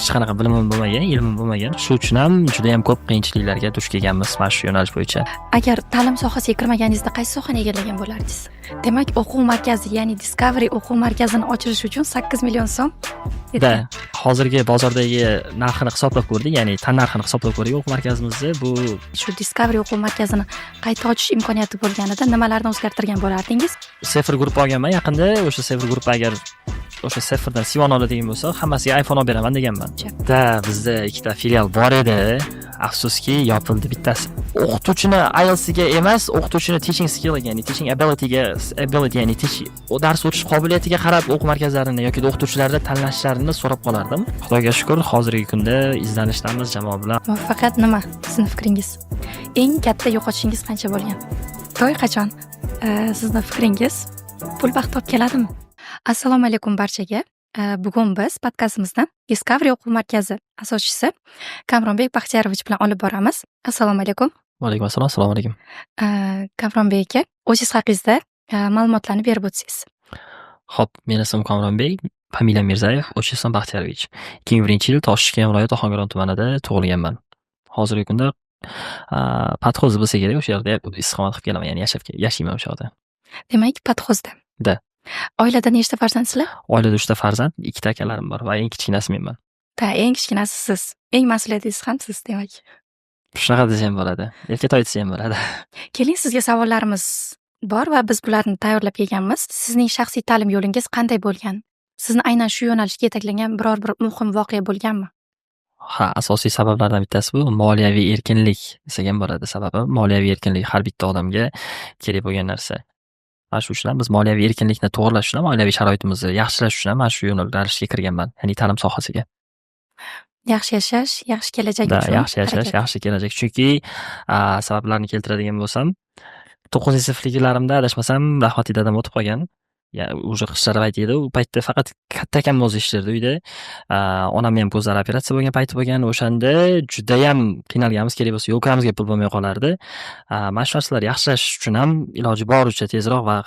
Hech qanaqa bilimim bo'lmagan, ilmim bo'lmagan. Shu uchun ham judayam ko'p qiyinchiliklarga duch kelganmiz mana shu yo'nalish bo'yicha. Agar ta'lim sohasiga kirmaganingizda, qaysi sohani egallagan bo'lardingiz? Demak, o'quv markazi, ya'ni Discovery o'quv markazini ochilishi uchun 8 million so'm Da, ketgan. hozirgi bozordagi narxini hisoblab ko'rdik, ya'ni tan narxini hisoblab ko'rdik o'quv markazimizni. Bu Shu Discovery o'quv markazini qayta ochish imkoniyati bo'lganida, nimalarni o'zgartirgan bo'lardingiz? Sefer Group olganman yaqinda. O'sha Sefer Group, agar o'sha Seferdan C1 oladigan bo'lsa, hammasiga iPhone olib beraman deganman. Da, bizda ikkita filial bor edi. Afsuski, yopildi bittasi. O'qituvchini IELTSga emas, o'qituvchini teaching skilliga, ya'ni teaching abilityga, ability, ya'ni teach, dars o'tish qobiliyatiga qarab o'quv markazlarini yoki o'qituvchilarni tanlashlarini so'rab qolardim. Xudoga shukur, hozirgi kunda izlanishdamiz jamoa bilan. Muvaffaqiyat nima, sizni fikringiz? Eng katta yo'qotishingiz qancha bo'lgan? To'y qachon? Sizni fikringiz, pul baxt olib keladimi? Assalomu alaykum barchaga. Bugun biz podkastimizni Discovery o'quv markazi asoschisi Kamronbek Baxtiyarovich bilan olib boramiz. Assalomu alaykum. Va alaykum assalom, assalomu alaykum. Kamronbek aka, o'zingiz haqingizda ma'lumotlarni berib o'tsangiz. Xo'p, meni ismim Kamronbek, familiyam Mirzayev, отчеством Baxtiyarovich. 2001-yil Toshkent viloyati Ohangaron tumanida tug'ilganman. Hozirgi kunda Patxo'z bo'lsa kerak, o'sha yerda istiqomat qilib kelaman, ya'ni yashab yashayman o'sha yerda. Demak, Patxo'zda. Da. Oilada nechta farzandsizlar? Oilada uchta farzand, ikkita akalarim bor va eng kichkinasi menman. Da, eng kichkinasi siz. Eng mas'uliyatlisi ham siz, demak. Shunaqa desa ham bo'ladi. Erkatoy desa ham bo'ladi. Keling, sizga savollarimiz bor va biz bularni tayyorlab kelganmiz. Sizning shaxsiy ta'lim yo'lingiz qanday bo'lgan? Sizni aynan shu yo'nalishga yetaklagan biror bir muhim voqea bo'lganmi? Ha, asosiy sabablardan bittasi bu moliyaviy erkinlik desak ham bo'ladi. Sababi moliyaviy erkinlik har bitta odamga kerak bo'lgan narsa. Mana shu uchun ham biz moliyaviy erkinlikni to'g'irlash uchun ham, oilaviy sharoitimizni yaxshilash uchun ham mana shu yo'nalishga kirganman, ya'ni ta'lim sohasiga. Yaxshi yashash, yaxshi kelajak Da, uchun yaxshi yashash, harakat. yaxshi kelajak. Chunki sabablarni keltiradigan bo'lsam, to'qqizinchi sinfliklarimda, adashmasam, rahmatli dadam o'tib qolgan. Уже qishlar payti edi. U paytda faqat katta akamni o'zi ishlardi uyda. Onamni ham ko'zlari operatsiya bo'lgan payti bo'lgan. O'shanda judayam qiynalganmiz. Kerak bo'lsa, yo'lkiramizga pul bo'lmay qolardi. Mana shu narsalarni yaxshilash uchun ham iloji boricha tezroq va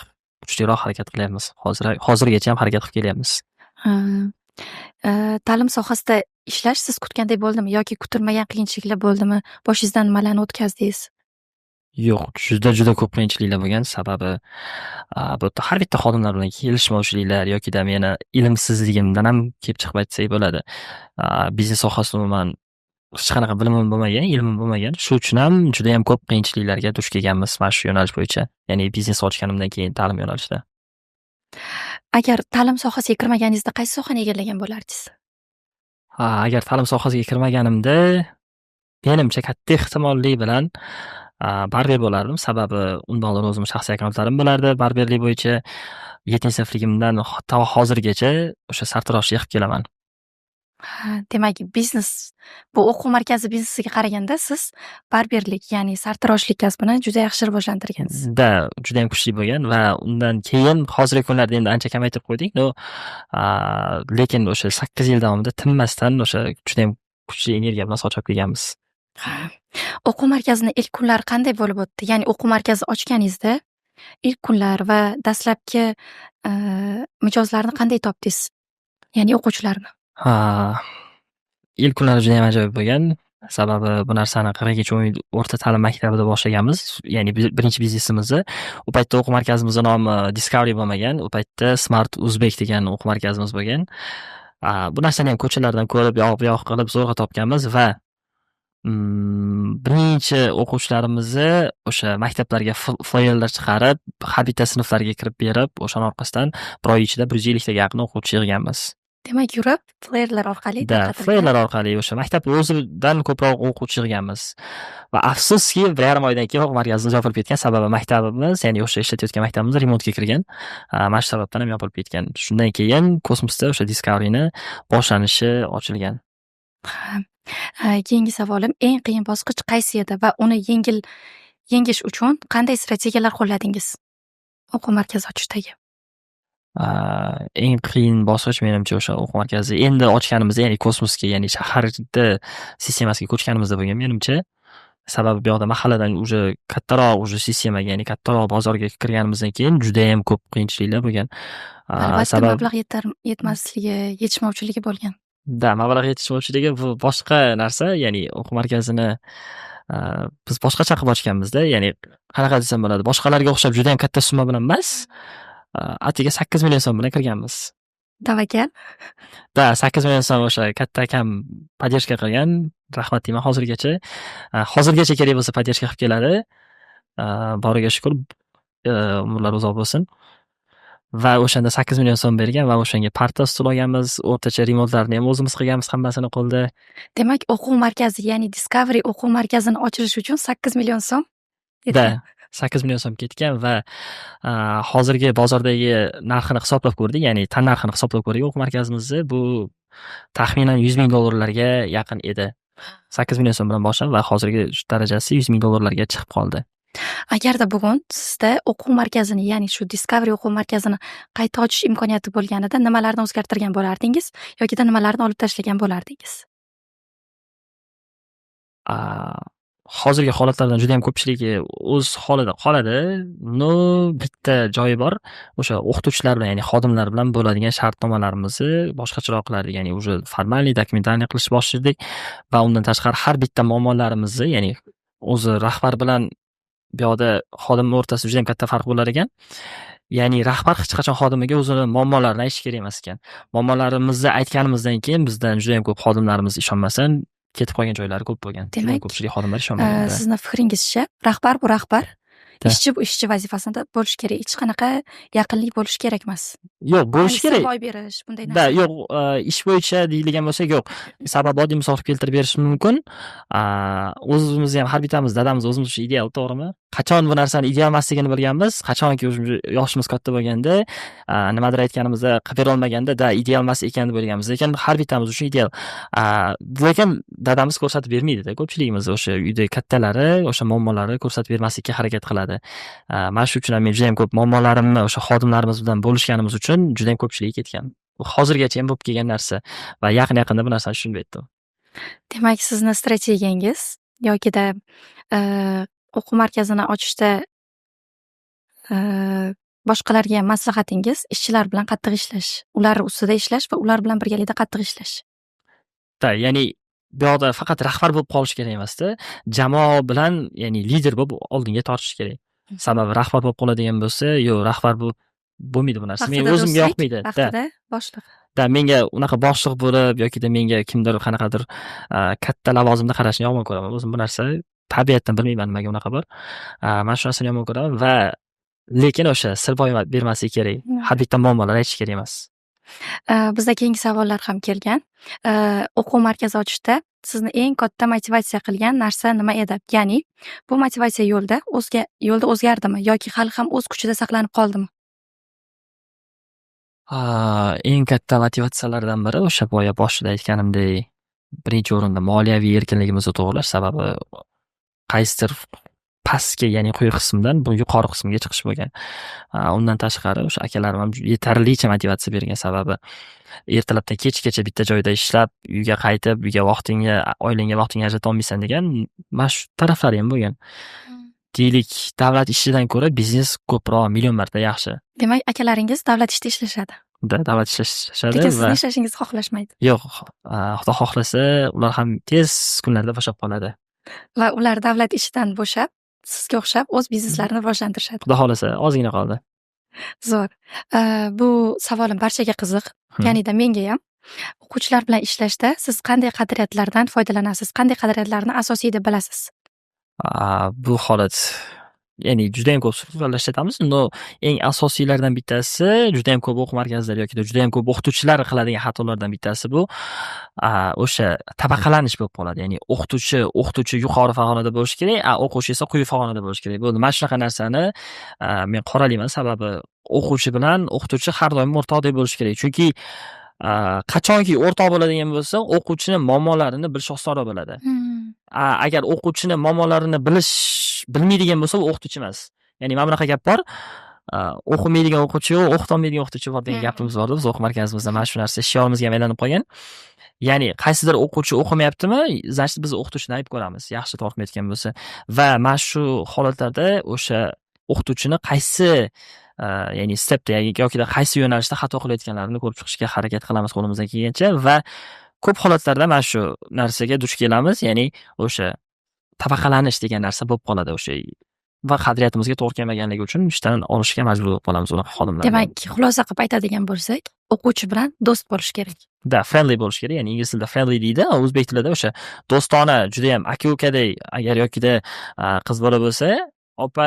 kuchliroq harakat qilyapmiz. Hozir hozirgacha ham harakat qilib kelyapmiz. Ha. Ta'lim sohasida ishlash siz kutgandek bo'ldimi yoki kutilmagan qiyinchiliklar bo'ldimi? Boshingizdan nimalarni o'tkazdingiz? Yo'q, juda juda ko'p qiyinchiliklar bo'lgan. Sababi bu yerda har bitta xodimlar bilan kelishmovchiliklar yokida meni ilmsizligimdan ham kelib chiqib aytsak bo'ladi. Biznes sohasida umuman hech qanaqa bilimim bo'lmagan, ilmim bo'lmagan. Shu uchun ham judayam ko'p qiyinchiliklarga duch kelganmiz mana shu yo'nalish bo'yicha. Ya'ni biznes ochganimdan keyin ta'lim yo'nalishida. Agar ta'lim sohasiga kirmaganingizda, qaysi sohani egallagan bo'lardingiz? Ha, agar ta'lim sohasiga kirmaganimda, menimcha, katta ehtimollik bilan barber bo'lardim. Sababi undan oldin o'zimni shaxsiy akkauntlarim bo'lardi barberlik bo'yicha. Yettinchi sinfligimdan to hozirgacha o'sha sartaroshlik qilib kelaman. Ha, demak, biznes, bu o'quv markazi biznesiga qaraganda siz barberlik, ya'ni sartaroshlik kasbini juda yaxshi rivojlantirgansiz. Da, judayam kuchli bo'lgan va undan keyin hozirgi kunlarda endi ancha kamaytirib qo'ydik. Но, lekin o'sha 8 yil davomida tinmasdan o'sha judayam kuchli energiya bilan soch olib kelganmiz. Ha. O'quv markazini ilk kunlari qanday bo'lib o'tdi? Ya'ni o'quv markazi ochganingizda ilk kunlar va dastlabki mijozlarni qanday topdingiz? Ya'ni o'quvchilarni. Ha, ilk kunlari judayam ajoyib bo'lgan. Sababi bu narsani 42 o'rta ta'lim maktabida boshlaganmiz. Ya'ni birinchi biznesimizni. U paytda o'quv markazimizni nomi Discovery bo'lmagan. U paytda Smart Uzbek degan o'quv markazimiz bo'lgan. Bu narsani ham ko'chalardan ko'rib, u yoq bu yoq qilib zo'rg'a topganmiz va birinchi o'quvchilarimizni o'sha maktablarga flayerlar chiqarib, har bitta sinflarga kirib berib, o'shani orqasidan bir oy ichida 150 taga yaqin o'quvchi yig'ganmiz. Demak, yurib, flayerlar orqali Da, tarqatilgan. Flayerlar orqali o'sha maktab o'zidan ko'proq o'quvchi yig'ganmiz. Va afsuski, 1,5 oydan keyin o'quv markazimiz yopilib ketgan. Sababi maktabimiz, ya'ni o'sha ishlatayotgan maktabimiz remontga kirgan. Mana shu sababdan ham yopilib ketgan. Shundan keyin kosmosda o'sha Discoveryni boshlanishi ochilgan. Ha. Keyingi savolim: eng qiyin bosqich qaysi edi va uni yengil yengish uchun qanday strategiyalar qo'lladingiz o'quv markazi ochishdagi? Eng qiyin bosqich, menimcha, o'sha o'quv markazi endi ochganimizda, ya'ni kosmosga, ya'ni shaharda sistemasiga ko'chganimizda bo'lgan, menimcha. Sababi bu yoqda mahalladan уже kattaroq уже sistemaga, ya'ni kattaroq bozorga kirganimizdan keyin judayam ko'p qiyinchiliklar bo'lgan. Albatta, Sabab mablag' yetmasligi, yetishmovchiligi bo'lgan. Да, mablag' yetishmovchiligi bu boshqa narsa, ya'ni o'quv markazini biz boshqacha qilib ochganmizda, ya'ni qanaqa desam bo'ladi, boshqalarga o'xshab judayam katta summa bilan emas, atigi 8 million so'm bilan kirganmiz. Tavakkal. Да, 8 million so'm o'sha katta akam поддержка qilgan, rahmat deyman hozirgacha. Hozirgacha kerak bo'lsa, поддержка qilib keladi. Boriga shukur, umrlari uzoq bo'lsin. Va o'shanda 8 million so'm bergan va o'shanga parta, stul olganmiz, o'rtacha remontlarni ham o'zimiz qilganmiz hammasini qo'lda. Demak, o'quv markazi, ya'ni Discovery o'quv markazini ochilishi uchun 8 million so'm Да, ketgan. 8 million so'm ketgan va hozirgi bozordagi narxini hisoblab ko'rdik, ya'ni tannarxini hisoblab ko'rdik o'quv markazimizni. Bu taxminan 100 000 dollarlarga yaqin edi. 8 million so'm bilan boshlab va hozirgi darajasi 100 000 dollarlarga chiqib qoldi. Agarda bugun sizda o'quv markazini, ya'ni shu Discovery o'quv markazini qayta ochish imkoniyati bo'lganida, nimalarni o'zgartirgan bo'lardingiz yokida nimalarni olib tashlagan bo'lardingiz? Hozirgi holatlardan judayam ko'pchiligi o'z holida qoladi. Но bitta joyi bor. O'sha o'qituvchilar bilan, ya'ni xodimlar bilan bo'ladigan shartnomalarimizni boshqacharoq qilardik. Ya'ni уже формальный, документальный qilishni boshladik va undan tashqari har bitta muammolarimizni, ya'ni o'zi rahbar bilan bu yoqda xodimni o'rtasida judayam katta farq bo'lar ekan. Ya'ni rahbar hech qachon xodimiga o'zini muammolarini aytishi kerak emas ekan. Muammolarimizni aytganimizdan keyin bizdan judayam ko'p xodimlarimiz ishonmasdan ketib qolgan joylari ko'p bo'lgan. Judayam Demak, ko'pchilik xodimlar ishonmagan. sizni fikringizcha, rahbar bu rahbar, Да. ishchi bu ishchi vazifasida bo'lishi kerak. Hech qanaqa yaqinlik bo'lishi kerak emas. Yo'q, bo'lishi Ya'ni kerak. sir boy berish, bunday Да, narsa. yo'q, ish bo'yicha deyilgan bo'lsa, yo'q. Sabab oddiy misol qilib keltirib berishim mumkin. O'zimizni ham har bittamiz dadamiz o'zimiz uchun ideal, to'g'rimi? Qachon bu narsani ideal emasligini bilganmiz, qachonki уже yoshimiz katta bo'lganda, nimadir aytganimizda qilib berolmaganda, да, ideal emas ekan deb o'ylaganmiz. Lekin har bittamiz uchun ideal. Lekin dadamiz ko'rsatib bermaydida ko'pchiligimiz, o'sha uyda kattalari o'sha muammolarni ko'rsatib bermaslikka harakat qiladi. Mana shu uchun ham men judayam ko'p muammolarimni o'sha xodimlarimiz bilan bo'lishganimiz uchun judayam ko'pchiligi ketgan. Bu hozirgacha ham bo'lib kelgan narsa va yaqin yaqinda bu narsani tushunib yetdim. Demak, sizni strategiyangiz yokida o'quv markazini ochishda boshqalarga ham maslahatingiz ishchilar bilan qattiq ishlash, ular ustida ishlash va ular bilan birgalikda qattiq ishlash. Да, ya'ni bu yoqda faqat rahbar bo'lib qolish kerak emasda, jamoa bilan, ya'ni lider bo'lib oldinga tortish kerak. Sababi rahbar bo'lib qoladigan bo'lsa, yo'q, rahbar bo'lib bo'lmaydi bu narsa. Men Vaqtida o'zimga do'stlik, yoqmaydi. Да. vaqtida boshliq. Да, menga unaqa boshliq bo'lib yokida menga kimdir qanaqadir katta lavozimda qarashni yomon ko'raman. O'zim bu narsa tabiatdan, bilmayman nimaga unaqa bor. Mana shu narsani yomon ko'raman va lekin o'sha sir boy bermaslik kerak. Har bitta muammolarni aytish kerak emas. Bizda keyingi savollar ham kelgan. O'quv markazi ochishda sizni eng katta motivatsiya qilgan narsa nima edi? Ya'ni bu motivatsiya yo'lda o'zgardimi yoki hali ham o'z kuchida saqlanib qoldimi? Eng katta motivatsiyalardan biri o'sha boya boshida aytganimdek, birinchi o'rinda moliyaviy erkinligimizni to'g'irlash. Sababi qaysidir pastki, ya'ni quyi qismdan bu yuqori qismga chiqish bo'lgan. Undan tashqari o'sha akalarim ham yetarlicha motivatsiya bergan, sababi ertalabdan kechgacha bitta joyda ishlab, uyga qaytib, uyga vaqtingga, oilangga vaqtingni ajratolmaysan degan mana shu taraflari ham bo'lgan. Deylik, davlat ishidan ko'ra biznes ko'proq million marta yaxshi. Demak, akalaringiz davlat ishida ishlashadi. Да, davlat ishida ishlashadi Lekin va sizni ishlashingizni xohlashmaydi. Yo'q, Xudo xohlasa, ular ham tez kunlarda bo'shab qoladi. Va ular davlat ishidan bo'shab, sizga o'xshab o'z bizneslarini rivojlantirishadi. Xudo xohlasa, ozgina qoldi. Zo'r. Bu savolim barchaga qiziq. Ya'nida mengayam. O'quvchilar bilan ishlashda siz qanday qadriyatlardan foydalanasiz? Qanday qadriyatlarni asosiy deb bilasiz? Bu holat, ya'ni judayam ko'p so'zlarni ishlatamiz. Но eng asosiylaridan bittasi, judayam ko'p o'quv markazlari yoki judayam ko'p o'qituvchilar qiladigan xatolardan bittasi bu o'sha tabaqalanish bo'lib qoladi. Ya'ni o'qituvchi yuqori pog'onada bo'lishi kerak, а o'quvchi esa quyi pog'onada bo'lishi kerak. Bo'ldi. Mana shunaqa narsani men qoralayman. Sababi o'quvchi bilan o'qituvchi har doim o'rtoqdek bo'lishi kerak. Chunki qachonki o'rtoq bo'ladigan bo'lsa, o'quvchini muammolarini bilish osonroq bo'ladi. Agar o'quvchini muammolarini bilmaydigan bo'lsa, u o'qituvchi emas. Ya'ni mana bunaqa gap bor. O'qimaydigan o'quvchi yo'q, o'qitolmaydigan o'qituvchi bor degan gapimiz borda. Biz o'quv markazimizda mana shu narsa shiorimizga ham aylanib qolgan. Ya'ni qaysidir o'quvchi o'qimayaptimi, значит, biz o'qituvchini ayb ko'ramiz, yaxshi tortmayotgan bo'lsa. Va mana shu holatlarda o'sha o'qituvchini qaysi, ya'ni stepda yokida qaysi yo'nalishda xato qilayotganlarini ko'rib chiqishga harakat qilamiz qo'limizdan kelgancha va Ko'p holatlarda mana shu narsaga duch kelamiz, ya'ni o'sha tabaqalanish degan narsa bo'lib qoladi o'sha va qadriyatimizga to'g'ri kelmaganligi uchun ishdan olishga majbur bo'lib qolamiz unaqa xodimlarni. Demak, xulosa qilib aytadigan bo'lsak, o'quvchi bilan do'st bo'lish kerak. Да, friendly bo'lish kerak, ya'ni ingliz tilida friendly deydi, o'zbek tilida o'sha do'stona, judayam aka ukaday agar yokida qiz bola bo'lsa, opa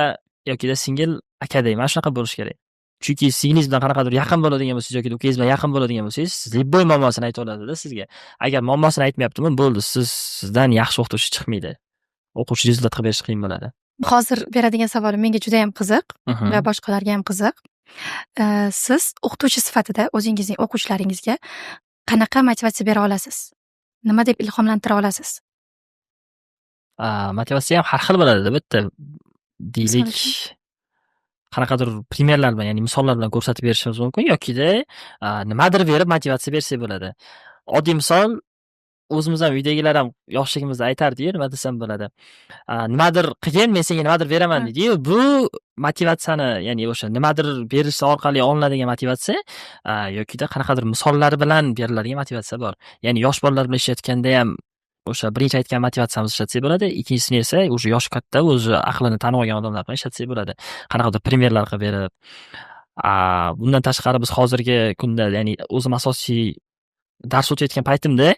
yokida singil akaday, mana shunaqa bo'lishi kerak. Chunki singlingiz bilan qanaqadir yaqin bo'ladigan bo'lsangiz yoki ukangiz bilan yaqin bo'ladigan bo'lsangiz, любой muammosini ayta oladida sizga. Agar muammosini aytmayaptimi, bo'ldi, sizdan yaxshi o'qituvchi chiqmaydi. O'quvchi результат qilib berish qiyin bo'ladi. Hozir beradigan savolim menga judayam qiziq va boshqalarga ham qiziq. Siz o'qituvchi sifatida o'zingizning o'quvchilaringizga qanaqa motivatsiya bera olasiz? Nima deb ilhomlantira olasiz? Motivatsiya ham har xil bo'ladi bitta. Deylik, qanaqadir пример lar bilan, ya'ni misollar bilan ko'rsatib berishimiz mumkin yokida nimadir berib motivatsiya bersak bo'ladi. Oddiy misol, o'zimiz ham, uydagilar ham yoshligimizda aytardiyu, nima desam bo'ladi, nimadir qilgin, men senga nimadir beraman deydiyu. Bu motivatsiyani, ya'ni o'sha nimadir berish orqali olinadigan motivatsiya yokida qanaqadir misollar bilan beriladigan motivatsiya bor. Ya'ni yosh bolalar bilan ishlayotganda ham o'sha birinchi aytgan motivatsiyamizni ishlatsak bo'ladi, ikkinchisini esa уже yoshi katta, o'zi aqlini tanib olgan odamlar bilan ishlatsak bo'ladi, qanaqadir пример lar qilib berib. Bundan tashqari, biz hozirgi kunda, ya'ni o'zim asosiy dars o'tayotgan paytimda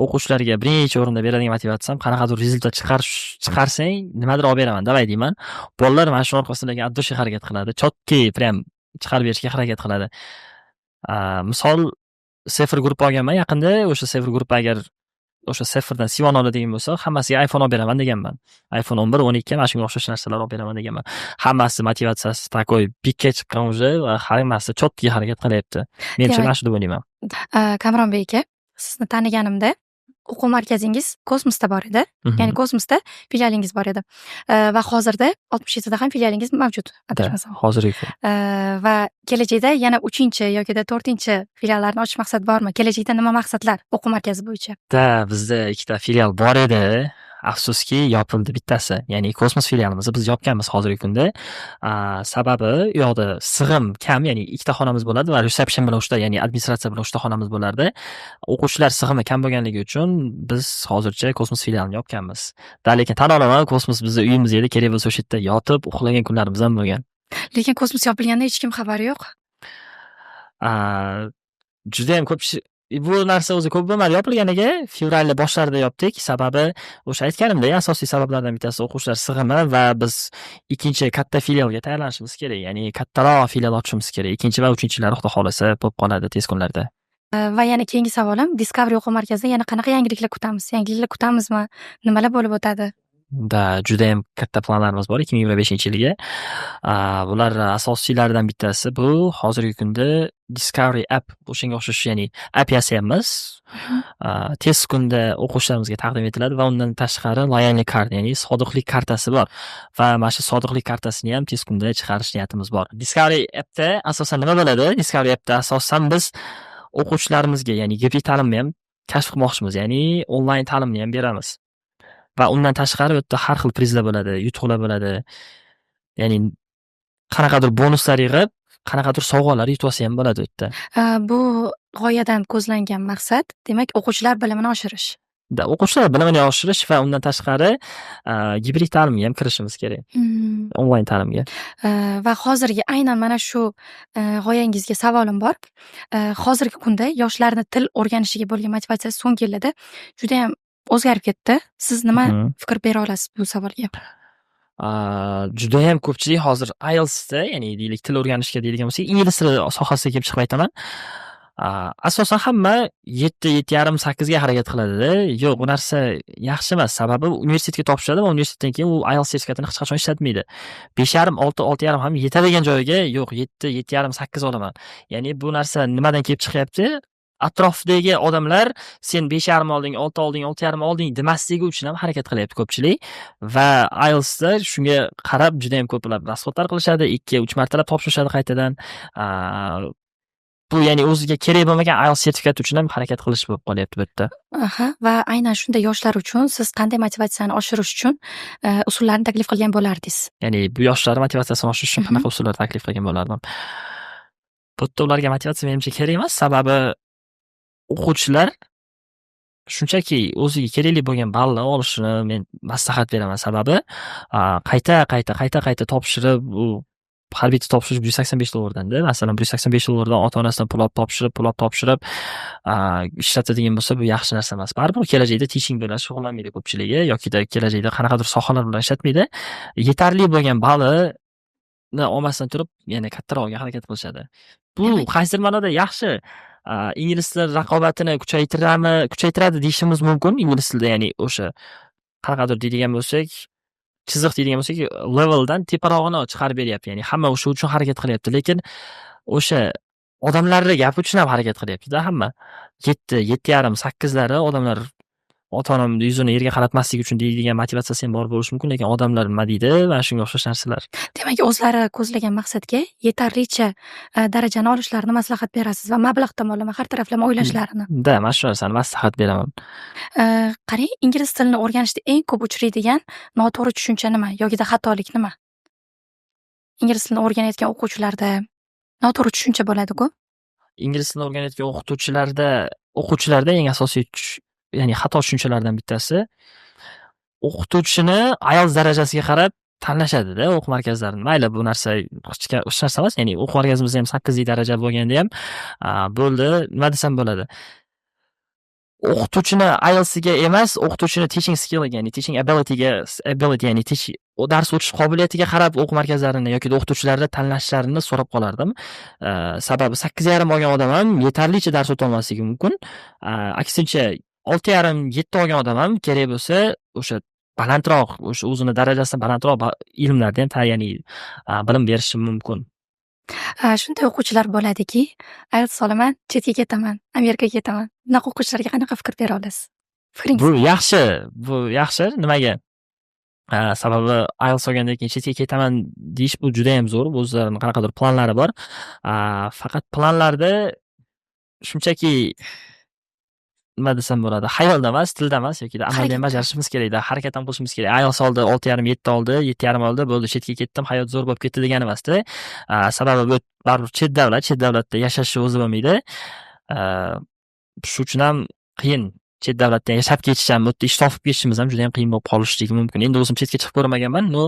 o'quvchilarga birinchi o'rinda beradigan motivatsiyam qanaqadir результат chiqarsang, nimadir olib beraman, давай deyman. Bolalar mana shu orqasidan от души harakat qiladi, четкий прям chiqarib berishga harakat qiladi. Misol, CEFR gruppa olganman yaqinda. O'sha CEFR gruppa agar o'sha CEFRdan C1 oladigan bo'lsa, hammasiga iPhone olib beraman deganman. iPhone 11, 12, mana shunga o'xshash narsalar olib beraman deganman. Hammasi motivatsiyasi такой пик ka chiqqan уже va hammasi четкий harakat qilyapti. Menimcha, mana shu deb o'ylayman. Kamronbek aka, sizni taniganimda o'quv markazingiz Kosmosda bor edi. Ya'ni Kosmosda filialingiz bor edi. Va hozirda 67da ham filialingiz mavjud, adashmasam. Hozirgi kun. Va kelajakda yana uchinchi yokida to'rtinchi filiallarni ochish maqsadi bormi? Kelajakda nima maqsadlar o'quv markazi bo'yicha? Да, bizda ikkita filial bor edi. Afsuski, yopildi bittasi. Ya'ni Kosmos filialimizni biz yopganmiz hozirgi kunda. Sababi u yoqda sig'im kam, ya'ni ikkita xonamiz bo'ladi va reception bilan uchta, ya'ni administratsiya bilan uchta xonamiz bo'lardi. O'quvchilar sig'imi kam bo'lganligi uchun biz hozircha Kosmos filialini yopganmiz. Да, lekin tan olaman, Kosmos bizni uyimiz edi, kerak bo'lsa o'sha yerda yotib, uxlagan kunlarimiz ham bo'lgan. Lekin Kosmos yopilganda hech kim xabari yo'q. Judayam ko'p kishi bu narsa o'zi ko'p bo'lmadi yopilganiga, fevralni boshlarida yopdik. Sababi o'sha aytganimdek, asosiy sabablardan bittasi o'quvchilar sig'imi va biz ikkinchi katta filialga tayyorlanishimiz kerak. Ya'ni kattaroq filial ochishimiz kerak. Ikkinchi va uchinchilari, Xudo xohlasa, bo'lib qoladi tez kunlarda. Va yana keyingi savolim, Discovery o'quv markazida yana qanaqa yangiliklar kutamiz? Yangiliklar kutamizmi? Nimalar bo'lib o'tadi? Да, judayam katta planlarimiz bor 2025-yilga. Bular asosiylaridan bittasi bu hozirgi kunda Discovery app, o'shanga o'xshash, ya'ni app yasayapmiz. Tez kunda o'quvchilarimizga taqdim etiladi va undan tashqari лояльный card, ya'ni sodiqlik kartasi bor va mana shu sodiqlik kartasini ham tez kunda chiqarish niyatimiz bor. Discovery appda asosan nima bo'ladi? Discovery appda asosan biz o'quvchilarimizga, ya'ni gibrid ta'limni ham kashf qilmoqchimiz, ya'ni onlayn ta'limni ham beramiz. Va undan tashqari u yerda har xil prizlar bo'ladi, yutuqlar bo'ladi. Ya'ni qanaqadir bonuslar yig'ib, qanaqadir sovg'alar yutib olsa ham bo'ladi u yerda. Bu g'oyadan ko'zlangan maqsad, demak, o'quvchilar bilimini oshirish. Да, o'quvchilar bilimini oshirish va undan tashqari gibrid ta'limga ham kirishimiz kerak. Onlayn ta'limga. Va hozirgi aynan mana shu g'oyangizga savolim bor. Hozirgi kunda yoshlarni til o'rganishiga bo'lgan motivatsiyasi so'nggi yillarda judayam o'zgarib ketdi. Siz nima fikr bera olasiz bu savolga? Judayam ko'pchilik hozir IELTSda, ya'ni deylik, til o'rganishga deydigan bo'lsak, ingliz tili sohasiga kelib chiqib aytaman. Asosan hamma 7, 7,5, 8ga harakat qiladida. Yo'q, bu narsa yaxshi emas. Sababi universitetga topshiradi va universitetdan keyin u IELTS sertifikatini hech qachon ishlatmaydi. 5,5, 6, 6,5 ham yetadigan joyiga, yo'q, 7, 7,5, 8 olaman. Ya'ni bu narsa nimadan kelib chiqyapti? Atrofdagi odamlar sen 5,5 olding, 6 olding, 6,5 olding demasligi uchun ham harakat qilyapti ko'pchilik va IELTSda shunga qarab judayam ko'plab расход lar qilishadi, 2, 3 martalab topshirishadi qaytadan. Bu, ya'ni o'ziga kerak bo'lmagan IELTS sertifikati uchun ham harakat qilish bo'lib qolyapti bu yerda. Aha, va aynan shunday yoshlar uchun siz qanday motivatsiyani oshirish uchun usullarni taklif qilgan bo'lardingiz? Ya'ni bu yoshlarni motivatsiyasini oshirish uchun qanaqa usullar taklif qilgan bo'lardim? Bu yerda ularga motivatsiya, menimcha, kerak emas, sababi o'quvchilar Shunchaki o'ziga kerakli bo'lgan ballni olishini men maslahat beraman. Sababi qayta qayta, qayta qayta topshirib, u har bitta topshirish 185 dollardanda. Masalan, 185 dollardan ota onasidan pul olib topshirib, pul olib topshirib, ishlatadigan bo'lsa, bu yaxshi narsa emas. Baribir kelajakda teaching bilan shug'ullanmaydi ko'pchiligi yokida kelajakda qanaqadir sohalar bilan ishlatmaydi. Yetarli bo'lgan ballini olmasdan turib, yana kattarog'iga harakat qilishadi. Bu qaysidir ma'noda yaxshi. Ingliz tili raqobatini kuchaytiradimi, kuchaytiradi deyishimiz mumkin ingliz tilida, ya'ni o'sha qanaqadir deydigan bo'lsak, chiziq deydigan bo'lsak, leveldan teparog'ini chiqarib beryapti. Ya'ni hamma o'sha uchun harakat qilyapti. Lekin o'sha odamlarni gapi uchun ham harakat qilyapti-da hamma. 7, 7,5, 8lari odamlar ota onamni yuzini yerga qaratmaslik uchun deydigan motivatsiyasi ham bor bo'lishi mumkin, lekin odamlar nima deydi, mana shunga o'xshash narsalar. Demak, o'zlari ko'zlagan maqsadga yetarlicha darajani olishlarini maslahat berasiz va mablag' tomonlama, har taraflama o'ylashlarini. Да, mana shu narsani maslahat beraman. Qarang, ingliz tilini o'rganishda eng ko'p uchraydigan noto'g'ri tushuncha nima yokida xatolik nima? Ingliz tilini o'rganayotgan o'quvchilarda noto'g'ri tushuncha bo'ladi-ku. Ingliz tilini o'rganayotgan o'qituvchilarda, o'quvchilarda eng asosiy, ya'ni xato tushunchalardan bittasi o'qituvchini IELTS darajasiga qarab tanlashadida o'quv markazlarini. Mayli, bu narsa hech narsa emas, ya'ni o'quv markazimizda ham 8lik daraja bo'lganda ham bo'ldi, nima desam bo'ladi. O'qituvchini IELTSiga emas, o'qituvchini teaching skilliga, ya'ni teaching abilityga, ability, ya'ni teach, dars o'tish qobiliyatiga qarab o'quv markazlarini yoki o'qituvchilarni tanlashlarini so'rab qolardim. Sababi 8,5 olgan odam ham yetarlicha dars o'tolmasligi mumkin. Aksincha, 6,5, 7 olgan odam ham kerak bo'lsa, o'sha balandroq, o'sha o'zini darajasidan balandroq ilmlarda ham, ya'ni bilim berishi mumkin. Shunday o'quvchilar bo'ladiki, IELTS olaman, chetga ketaman, Amerikaga ketaman. Bunaqa o'quvchilarga qanaqa fikr bera olasiz? Fikringiz? Bu yaxshi, bu yaxshi. Nimaga? Sababi IELTS olgandan keyin chetga ketaman deyish, bu judayam zo'r. O'zlarini qanaqadir planlari bor. Faqat planlarda shunchaki, nima desam bo'ladi, xayolda emas, tilda emas yoki amalda ham bajarishimiz kerakda, harakat ham qilishimiz kerak. IELTS oldi, 6,5, 7 oldi, 7,5 oldi, bo'ldi, chetga ketdim, hayot zo'r bo'lib ketdi degani emasda. Sababi bu baribir chet davlat, chet davlatda yashashni o'zi bo'lmaydi. Shu uchun ham qiyin. Chet davlatda yashab ketish ham, bu yerda ish topib ketishimiz ham judayam qiyin bo'lib qolishligi mumkin. Endi o'zim chetga chiqib ko'rmaganman, но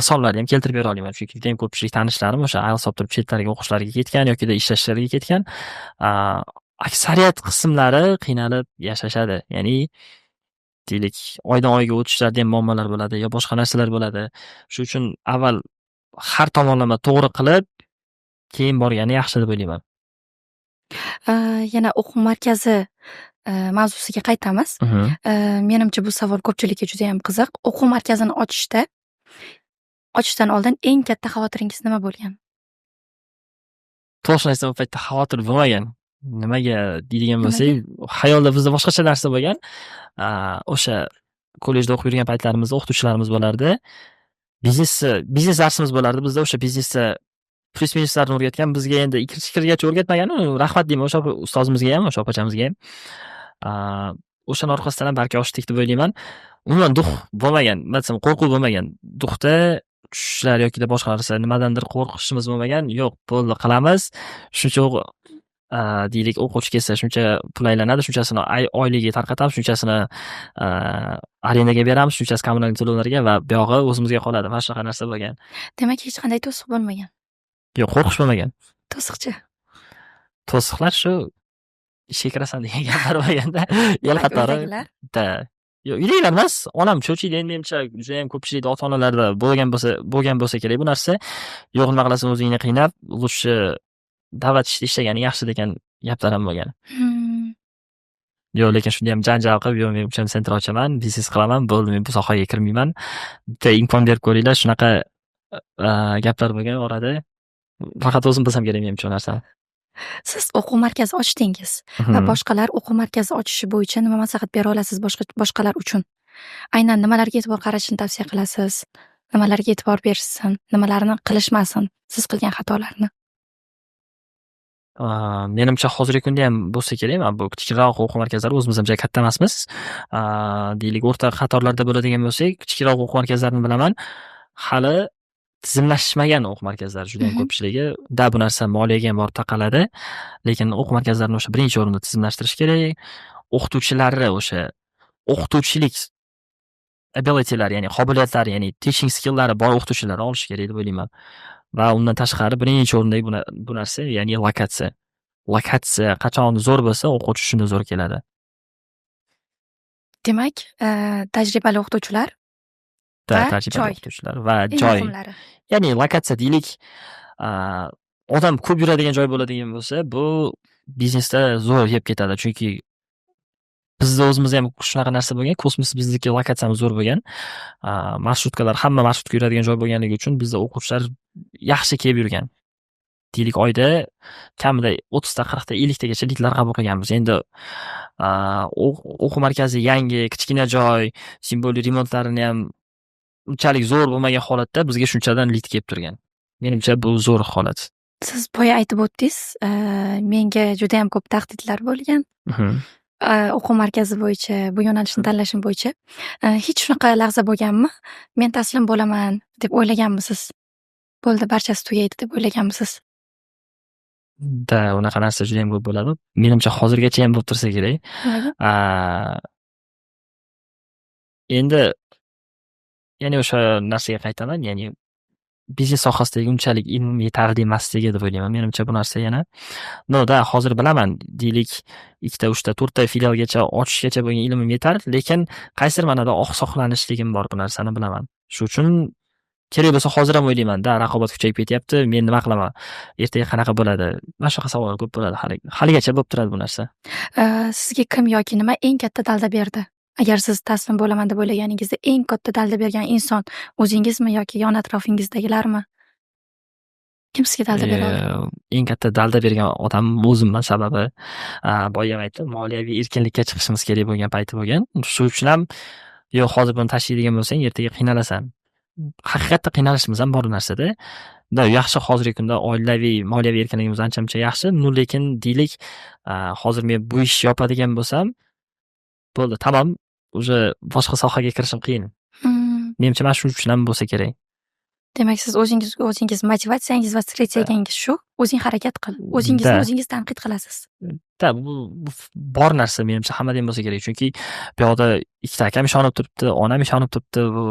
misollarni ham keltirib bera olaman. Chunki judayam ko'pchilik tanishlarim o'sha IELTS olib turib chetlarga o'qishlariga ketgan yokida ishlashlariga ketgan. Aksariyat qismlari qiynalib yashashadi. Ya'ni deylik, oydan oyga o'tishlarda ham muammolar bo'ladi yo boshqa narsalar bo'ladi. Shu uchun avval har tomonlama to'g'ri qilib, keyin borgani yaxshi deb o'ylayman. Yana o'quv markazi mavzusiga qaytamiz. Menimcha, bu savol ko'pchilikka judayam qiziq. O'quv markazini ochishdan oldin eng katta xavotiringiz nima bo'lgan? To'g'risini aytsam, u paytda xavotir bo'lmagan. Nimaga deydigan bo'lsak, xayolda bizda boshqacha narsa bo'lgan. O'sha kollejda o'qib yurgan paytlarimizda o'qituvchilarimiz bo'lardi. Biznes darsimiz bo'lardi bizda. O'sha biznesda plyus minuslarni o'rgatgan. Bizga endi ikkinchi kirgacha o'rgatmagan, rahmat deyman o'sha ustozimizga ham, o'sha opachamizga ham. O'shani orqasidan ham balki ochdik deb o'ylayman. Umuman дух bo'lmagan, nima desam, qo'rquv bo'lmagan. Дух da tushishlar yokida boshqa narsa, nimadandir qo'rqishimiz bo'lmagan. Yo'q, bo'ldi, qilamiz. Shuncha, deylik, o'quvchi kelsa, shuncha pul aylanadi, shunchasini oyligiga tarqatamiz, shunchasini arendaga beramiz, shunchasi kommunal to'lovlarga va buyog'i o'zimizga qoladi. Mana shunaqa narsa bo'lgan. Demak, hech qanday to'siq bo'lmagan. Yo'q, qo'rqish bo'lmagan. To'siqchi? To'siqlar shu ishga kirasan degan gaplar bo'lganda el qatori. Uydagilar? Да. Yo'q, uydagilar emas, onam cho'chiydi. Endi menimcha, judayam ko'pchilikda, ota onalarda bo'lgan bo'lsa kerak bu narsa. Yo'q, nima qilasan o'zingni qiynab, лучше davlat ishida ishlaganing yaxshi degan gaplar ham bo'lgan. Yo'q, lekin shunda ham janjal qilib, yo'q, men uchun центр ochaman, biznes qilaman, bo'ldi, men bu sohaga kirmayman. Bitta imkon berib ko'ringlar, shunaqa gaplar bo'lgan orada. Faqat o'zim bilsam kerak menimcha u narsani. Siz o'quv markazi ochdingiz va boshqalar o'quv markazi ochishi bo'yicha nima maslahat bera olasiz boshqalar uchun? Aynan nimalarga e'tibor qaratishni tavsiya qilasiz? Nimalarga e'tibor berishsin, nimalarni qilishmasin, siz qilgan xatolarni? Menimcha, hozirgi kunda ham bo'lsa kerak, mana bu kichikroq o'quv markazlari, o'zimiz ham juda katta emasmiz. Deylik, o'rta qatorlarda bo'ladigan bo'lsak, kichikroq o'quv markazlarini bilaman. Hali tizimlashmagan o'quv markazlari judayam ko'pchiligi. Да, bu narsa moliyaga ham borib taqaladi. Lekin o'quv markazlarini o'sha birinchi o'rinda tizimlashtirish kerak. O'qituvchilari o'sha o'qituvchilik abilitylari, ya'ni qobiliyatlari, ya'ni teaching skillari bor o'qituvchilarni olish kerak deb o'ylayman. Va undan tashqari birinchi o'rindagi bu narsa, ya'ni lokatsiya. Lokatsiya qachon zo'r bo'lsa, o'quvchi shunda zo'r keladi. Demak, tajribali o'qituvchilar va tajribali joy. O'qituvchilar va eng joy. Muhimlari. Ya'ni lokatsiya, deylik, odam ko'p yuradigan joy bo'ladigan bo'lsa, bu biznesda zo'r yeb ketadi. Chunki bizni o'zimizda ham shunaqa narsa bo'lgan. Kosmos, bizniki lokatsiyamiz zo'r bo'lgan. Marshrutkalar, hamma marshrutka yuradigan joy bo'lganligi uchun bizda o'quvchilar yaxshi kelib yurgan. Deylik, oyda kamida 30 ta, 40 ta, 50 tagacha lidlar qabul qilganmiz. Endi o'quv markazi yangi, kichkina joy, тем более remontlarini ham unchalik zo'r bo'lmagan holatda bizga shunchadan lid kelib turgan. Menimcha, bu zo'r holat. Siz boya aytib o'tdingiz, menga judayam ko'p tahdidlar bo'lgan. O'quv markazi bo'yicha, bu yo'nalishni tanlashim bo'yicha. Hech shunaqa lahza bo'lganmi? Men taslim bo'laman deb o'ylaganmisiz? Bo'ldi, barchasi tugaydi deb o'ylaganmisiz? Да, unaqa narsa judayam ko'p bo'ladi. Menimcha, hozirgacha ham bo'lib tursa kerak. Nimaga? Endi yana o'sha narsaga qaytaman, ya'ni biznes sohasidagi unchalik ilmim yetarli emasligi deb o'ylayman. Menimcha, bu narsa yana. Но да, hozir bilaman, deylik, ikkita, uchta, to'rtta filialgacha ochishgacha bo'lgan ilmim yetar, lekin qaysidir ma'noda oqsoqlanishligim bor, bu narsani bilaman. Shu uchun kerak bo'lsa hozir ham o'ylayman да, raqobat kuchayib ketyapti, men nima qilaman, ertaga qanaqa bo'ladi? Mana shunaqa savollar ko'p bo'ladi hali, haligacha bo'lib turadi bu narsa. Sizga kim yoki nima eng katta dalda berdi? Agar siz taslim bo'laman deb o'ylaganingizda, eng katta dalda bergan inson o'zingizmi yoki yon atrofingizdagilarmi? Kim sizga dalda bera oldi? Eng katta dalda bergan odam o'zimman. Sababi, boya ham aytdim, moliyaviy erkinlikka chiqishimiz kerak bo'lgan payti bo'lgan. Shu uchun ham yo'q, hozir buni tashlaydigan bo'lsang, ertaga qiynalasan. Haqiqatda qiynalishimiz ham bor bu narsada. Да, yaxshi, hozirgi kunda oilaviy moliyaviy erkinligimiz ancha muncha yaxshi. Но lekin, deylik, hozir men bu ishni yopadigan bo'lsam, bo'ldi, tamom, уже boshqa sohaga kirishim qiyin. Menimcha, mana shu uchun ham bo'lsa kerak. Demak, siz o'zingizga o'zingiz motivatsiyangiz va strategiyangiz shu. O'zing harakat qil. O'zingizni o'zingiz tanqid qilasiz. Да, bu bor narsa, menimcha, hammada ham bo'lsa kerak. Chunki bu yoqda ikkita akam ishonib turibdi, onam ishonib turibdi. Bu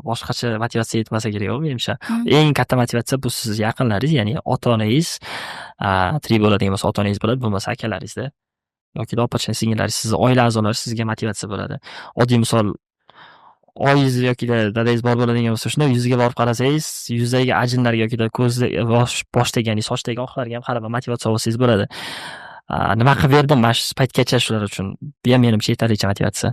boshqacha motivatsiya yetmasa kerak, menimcha. Eng katta motivatsiya bu sizni yaqinlaringiz, ya'ni ota-onangiz, tirik bo'ladigan bo'lsa ota-onangiz bo'ladi, bo'lmasa akalaringizda yoki opa singillaringiz, sizni oila a'zolari sizga motivatsiya bo'ladi. Oddiy misol, oyingiz yokida dadangiz bor bo'ladigan bo'lsa, shunday yuziga borib qarasangiz, yuzidagi ajinlarga yokida ko'zida, boshdagi, ya'ni sochdagi oqlarga ham qarab motivatsiya olsangiz bo'ladi. Nima qilib berdim mana shu paytgacha shular uchun. Bu ham, menimcha, yetarlicha motivatsiya.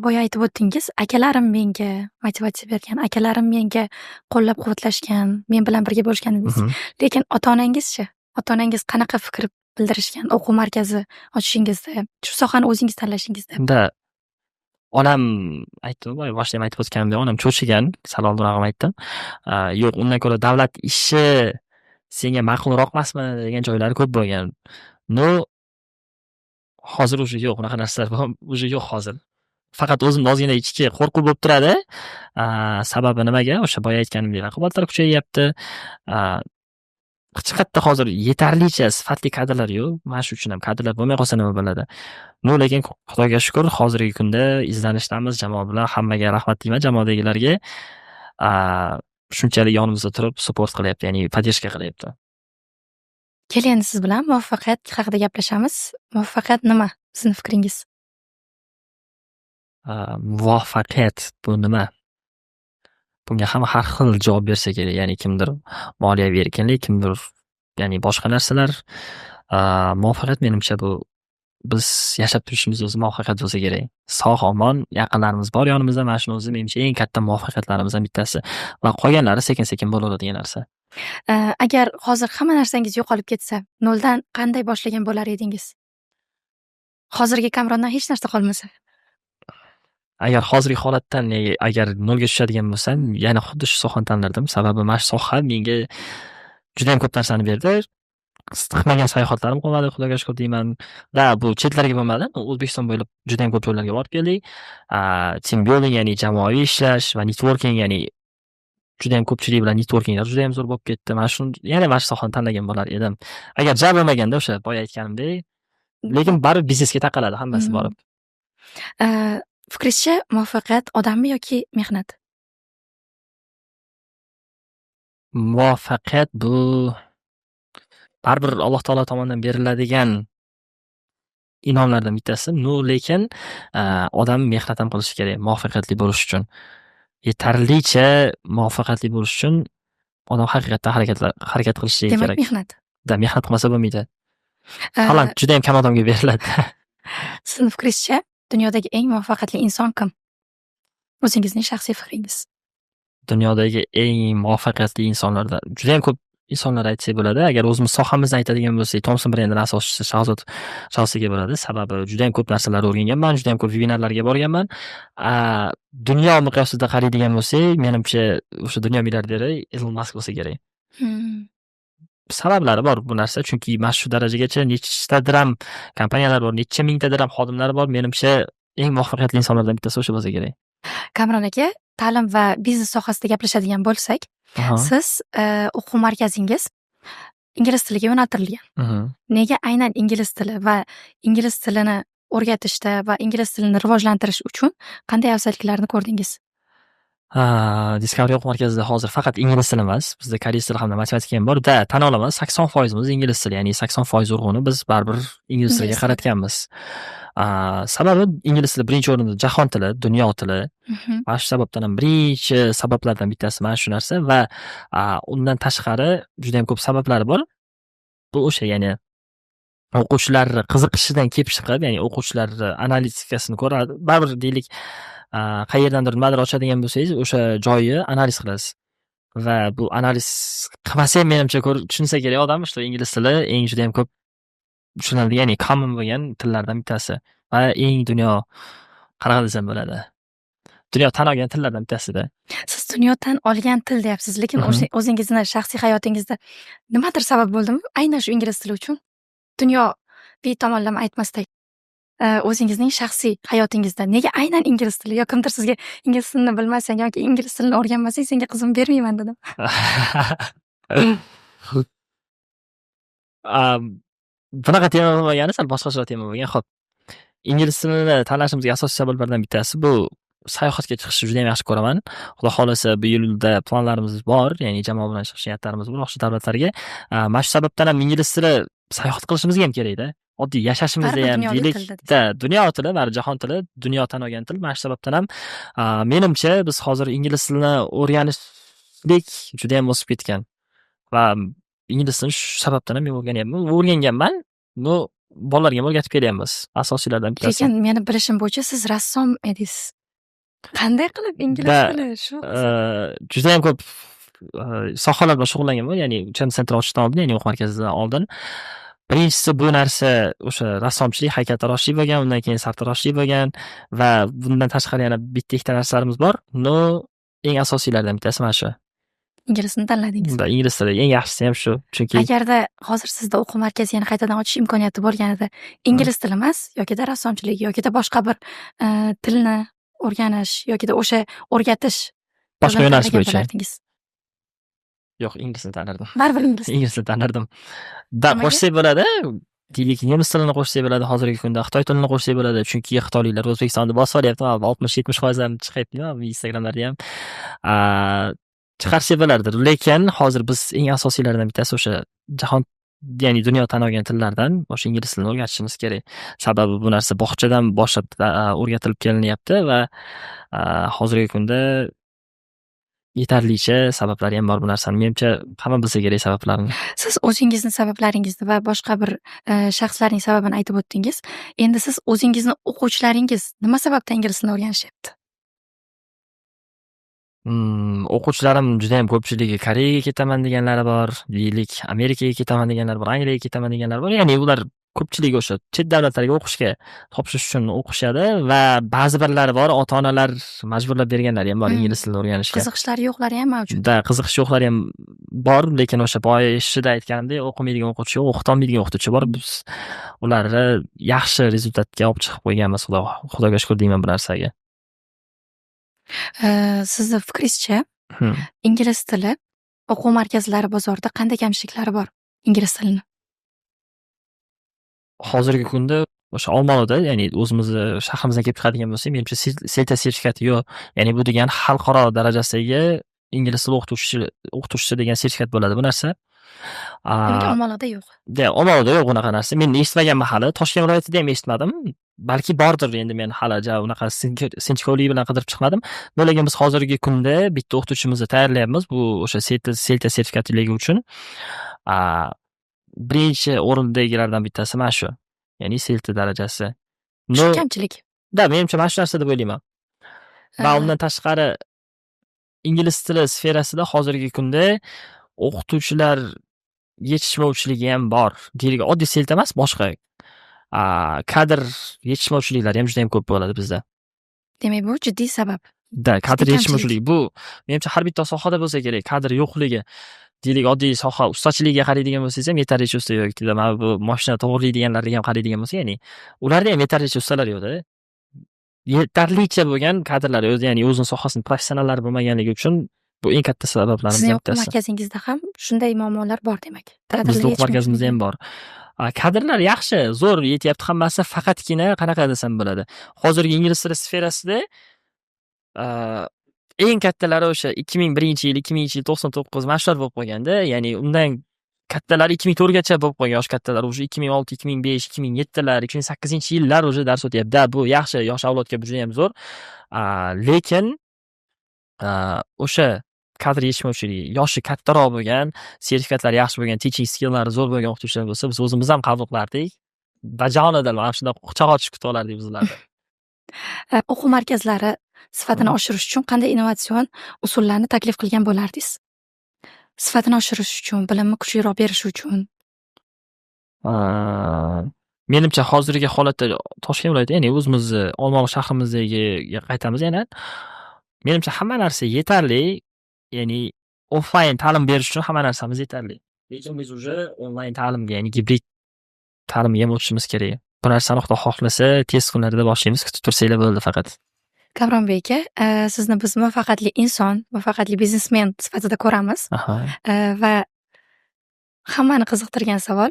Boya aytib o'tdingiz, akalarim menga motivatsiya bergan, akalarim menga qo'llab-quvvatlashgan, men bilan birga bo'lishgan dedingiz. Lekin ota-onangizchi? Ota-onangiz qanaqa fikr bildirishgan o'quv markazi ochishingizda, shu sohani o'zingiz tanlashingizda? Да. Onam aytdim, boya boshida ham aytib o'tganimdek, onam cho'chigan, sal oldinroq ham aytdim. Yo'q, undan ko'ra davlat ishi senga ma'qulroq emasmi degan joylari ko'p bo'lgan. Но hozir уже yo'q, unaqa narsalar уже yo'q hozir. Faqat o'zimda ozgina ichki qo'rquv bo'lib turadi. Sababi nimaga? O'sha boya aytganimdek, raqobatlar kuchayyapti. Hech qayerda hozir yetarlicha sifatli kadrlar yo'q. Mana shu uchun ham kadrlar bo'lmay qolsa nima bo'ladi? Но lekin Xudoga shukur, hozirgi kunda izlanishdamiz jamoa bilan. Hammaga rahmat deyman, jamoadagilarga. Shunchalik yonimizda turib support qilyapti, ya'ni поддержка qilyapti. Keling, endi siz bilan muvaffaqiyat haqida gaplashamiz. Muvaffaqiyat nima, sizni fikringiz? Muvaffaqiyat bu nima? Bunga hamma har xil javob bersa kerak. Ya'ni kimdir moliyaviy erkinlik, kimdir, ya'ni boshqa narsalar. Muvaffaqiyat, menimcha, bu biz yashab turishimiz o'zi muvaffaqiyat bo'lsa kerak. Sog' omon yaqinlarimiz bor yonimizda, mana shuni o'zi, menimcha, eng katta muvaffaqiyatlarimizdan bittasi va qolganlari sekin sekin bo'laveradigan narsa. Agar hozir hamma narsangiz yo'qolib ketsa, noldan qanday boshlagan bo'lar edingiz? Hozirgi Kamrondan hech narsa qolmasa. Agar hozirgi holatdan, agar nolga tushadigan bo'lsam, yana xuddi shu sohani tanlardim. Sababi mana shu soha menga judayam ko'p narsani berdi. Qilmagan sayohatlarim qolmadi, Xudoga shukur deyman. Да, bu chetlarga bo'lmadi. O'zbekiston bo'ylab judayam ko'p joylarga borib keldik. Team building, ya'ni jamoaviy ishlash va networking, ya'ni judayam ko'pchilik bilan networkinglar judayam zo'r bo'lib ketdi. Mana shu, yana mana shu sohani tanlagan bo'lar edim. Agar ja bo'lmaganda, o'sha boya aytganimdek, Lekin baribir biznesga taqaladi hammasi borib. Fikringizcha, muvaffaqiyat odammi yoki mehnat? Muvaffaqiyat bu baribir Alloh taolo tomonidan beriladigan inomlardan bittasi. Ну, lekin odam mehnat ham qilishi kerak muvaffaqiyatli bo'lish uchun. Yetarlicha muvaffaqiyatli bo'lish uchun odam haqiqatdan harakat qilishligi Demak, kerak. mehnat. Да, mehnat qilmasa bo'lmaydi. Talant judayam kam odamga beriladi. Sizni fikringizcha, dunyodagi eng muvaffaqiyatli inson kim? O'zingizning shaxsiy fikringiz. Dunyodagi eng muvaffaqiyatli insonlardan judayam ko'p insonlar aytsak bo'ladi. Agar o'zimiz sohamizni aytadigan bo'lsak, Thomson brendini asoschisi Shahzod Shavsiga bo'ladi. Sababi judayam ko'p narsalar o'rganganman, judayam ko'p vebinarlarga borganman. Dunyo miqyosida qaraydigan bo'lsak, menimcha, o'sha dunyo milliarderi Ilon Mask bo'lsa kerak. Sabablari bor bu narsa, chunki mana shu darajagacha nechtadir ham kompaniyalar bor, necha mingtadir ham xodimlari bor. Menimcha, eng muvaffaqiyatli insonlardan bittasi o'sha bo'lsa kerak. Kamron aka, ta'lim va biznes sohasida gaplashadigan bo'lsak, siz o'quv markazingiz ingliz tiliga yo'naltirilgan. Nega aynan ingliz tili va ingliz tilini o'rgatishda va ingliz tilini rivojlantirish uchun qanday afzalliklarni ko'rdingiz? Discovery o'quv markazida hozir faqat ingliz tili emas, bizda koreys tili hamda matematika ham bor. Да, tan olaman, 80 foizimiz ingliz tili, ya'ni 80% urg'uni biz baribir ingliz tiliga Ingliz tili. qaratganmiz. Sababi ingliz tili birinchi o'rinda jahon tili, dunyo tili. Mana shu sababdan ham, birinchi sabablardan bittasi mana shu narsa va undan tashqari judayam ko'p sabablari bor. Bu o'sha, ya'ni o'quvchilarni qiziqishidan kelib chiqib, ya'ni o'quvchilarni analitikasini ko'radi. Baribir, deylik, qayerdandir nimadir ochadigan bo'lsangiz, o'sha joyni analiz qilasiz. Va bu analiz qilmasa ham, menimcha, tushunsa kerak odam, что ingliz tili eng judayam ko'p tushunadigan, ya'ni common bo'lgan tillardan bittasi va eng dunyo, qanaqa desam bo'ladi, dunyo tan olgan tillardan bittasida. Siz dunyo tan olgan til deyapsiz, lekin o'zingizni shaxsiy hayotingizda nimadir sabab bo'ldimi aynan shu ingliz tili uchun? Dunyoviy tomonlama aytmasdak, o'zingizning shaxsiy hayotingizda nega aynan ingliz tili yo kimdir sizga ingliz tilini bilmasang yoki ingliz tilini o'rganmasang, senga qizimni bermayman dedimi? Bunaqa tema bo'lmagani, sal boshqacharoq tema bo'lgan. Xo'p, ingliz tilini tanlashimizga asosiy sabablardan bittasi bu sayohatga chiqishni judayam yaxshi ko'raman. Xudo xohlasa, bu yilda planlarimiz bor, ya'ni jamoa bilan chiqish niyatlarimiz bor boshqa davlatlarga. Mana shu sababdan ham ingliz tili sayohat qilishimizga ham kerakda. Oddiy yashashimizda Baribir ham dunyoviy deylik, tilda. Да, dunyo tili, baribir jahon tili, dunyo tan olgan til. Mana shu sababdan ham, menimcha, biz hozir ingliz tilini o'rganishlik judayam o'sib ketgan va ingliz tilini shu sababdan ham men o'rganyapman. O'rganganman, но bolalarga ham o'rgatib kelyapmiz. Asosiylardan bittasi. Lekin meni bilishim bo'yicha, siz rassom edingiz. Qanday qilib ingliz Да, tili shu judayam ko'p sohalar bilan shug'ullanganman. Ya'ni учебный центр ochishdan oldin, ya'ni o'quv markazidan oldin. Birinchisi bu narsa o'sha rassomchilik, haykaltaroshlik bo'lgan, undan keyin sartaroshlik bo'lgan va bundan tashqari yana bitta ikkita narsalarimiz bor. Но eng asosiylaridan bittasi mana shu. Ingliz tilini tanladingiz. Да, ingliz tili eng yaxshisi ham shu. Chunki Agarda hozir sizda o'quv markazi yana qaytadan ochish imkoniyati bo'lganida, ingliz tili emas, yokida rassomchilik, yokida boshqa bir tilni o'rganish yokida o'sha o'rgatish boshqa yo'lini yo'nalish tanlagan bo'yicha. bo'lardingiz? Yo'q, ingliz tilini tanlardim. Baribir ingliz. Ingliz tilini tanlardim. Да, Nimaga? qo'shsak bo'ladi. Deylik, nemis tilini qo'shsak bo'ladi hozirgi kunda, xitoy tilini qo'shsak bo'ladi. Chunki xitoyliklar O'zbekistonni bosib olyapti. 60-70% ham chiqyapti Instagramlarda ham. Chiqarsak bo'lardi. Lekin hozir biz eng asosiylaridan bittasi o'sha jahon, ya'ni dunyo tan olgan tillardan o'sha ingliz tilini o'rgatishimiz kerak. Sababi bu narsa bog'chadan boshlab o'rgatilib kelinyapti va hozirgi kunda yetarlicha sabablari ham bor bu narsani. Menimcha, hamma bilsa kerak sabablarini. Siz o'zingizni sabablaringizni va boshqa bir shaxslarning sababini aytib o'tdingiz. Endi siz o'zingizni o'quvchilaringiz nima sababdan ingliz tilini o'rganishyapti? O'quvchilarim judayam ko'pchiligi Koreyaga ketaman deganlari bor, deylik, Amerikaga ketaman deganlar bor, Angliyaga ketaman deganlar bor. Ya'ni ular ko'pchiligi o'sha chet davlatlarga o'qishga topshirish uchun o'qishadi va ba'zi birlari bor, ota-onalar majburlab berganlari ham bor ingliz tilini o'rganishga. Qiziqishlari yo'qlari ham mavjud. Да, qiziqishi yo'qlari ham bor, lekin o'sha boyishida aytganimdek, o'qimaydigan o'quvchi yo'q, o'qitolmaydigan o'qituvchi bor. Biz ularni yaxshi результат ga olib chiqib qo'yganmiz, Xudoga shukur deyman bu narsaga. Sizni fikringizcha, ingliz tili o'quv markazlari bozorida qanday kamchiliklari bor ingliz tilini? Hozirgi kunda o'sha Olmaliqda, ya'ni o'zimizni shahrimizdan kelib chiqadigan bo'lsak, menimcha, SELTA sertifikati yo'q. Ya'ni bu degani xalqaro darajasidagi ingliz tili o'qituvchisi degan sertifikat bo'ladi bu narsa. Demak, Olmaliqda yo'q. Olmaliqda yo'q unaqa narsa. Men eshitmaganman hali. Toshkent viloyatida ham eshitmadim. Balki bordir, endi men hali ja unaqa sinchkovlik bilan qidirib chiqmadim. Lekin biz hozirgi kunda bitta o'qituvchimizni tayyorlayapmiz. Bu o'sha SELTA sertifikatligi uchun. Birinchi o'rindagilardan bittasi mana shu. Ya'ni SELTA darajasi. Shu kamchilik. Да, menimcha, mana shu narsa deb o'ylayman. Va undan tashqari ingliz tili sferasida hozirgi kunda o'qituvchilar yetishmovchiligi ham bor. Deylik, oddiy SELTA emas, boshqa kadr yetishmovchiliklari ham judayam ko'p bo'ladi bizda. Demak, bu jiddiy sabab. Да, kadr Jiddiy kamchilik. yetishmovchiligi. Bu menimcha har bitta sohada bo'lsa kerak, kadr yo'qligi. Deylik, oddiy soha ustachiligiga qaraydigan bo'lsangiz ham, yetarlicha usta yo'q. Mana bu moshina to'g'rilaydiganlarga ham qaraydigan bo'lsak, ya'ni ularda ham yetarlicha ustalar yo'qda. Yetarlicha bo'lgan kadrlar o'zi, ya'ni o'zini sohasini professionallari bo'lmaganligi uchun bu eng katta sabablarimizdan Sizning o'quv bittasi. markazingizda ham shunday muammolar bor, demak. Bizda o'quv markazimizda ham bor. Kadrlar yaxshi, zo'r yetyapti hammasi, faqatgina, qanaqa desam bo'ladi. Hozirgi ingliz tili sferasida eng kattalari o'sha 2001-yil, 2000-yil, 99, mana shular bo'lib qolganda, ya'ni undan kattalari 2004gacha bo'lib qolgan, yoshi kattalar уже 2006, 2005, 2007lar, 2008-yillar уже dars o'tyapti. Да, bu yaxshi, yosh avlodga bu judayam zo'r. Lekin o'sha kadr yetishmovchiligi, yoshi kattaroq bo'lgan, sertifikatlari yaxshi bo'lgan, teaching skill'lari zo'r bo'lgan o'qituvchilar bo'lsa, biz o'zimiz ham qabul qilardik. Bajonidil mana shundoq quchoq ochib kutib olardik biz ularni. O'quv markazlari sifatini oshirish uchun qanday innovatsion usullarni taklif qilgan bo'lardingiz? Sifatini oshirish uchun, bilimni kuchliroq berish uchun. Menimcha, hozirgi holatda Toshkent viloyati, ya'ni o'zimizni Olmaliq shahrimizdagiga qaytamiz yana. Menimcha, hamma narsa yetarli, ya'ni offlayn ta'lim berish uchun hamma narsamiz yetarli. Lekin biz уже onlayn ta'limga, ya'ni gibrid ta'limga ham o'tishimiz kerak. Bu narsani, Xudo xohlasa, tez kunlarda boshlaymiz, kutib tursanglar bo'ldi faqat. Kamronbek aka, sizni biz muvaffaqiyatli inson, muvaffaqiyatli biznesmen sifatida ko'ramiz. Va hammani qiziqtirgan savol: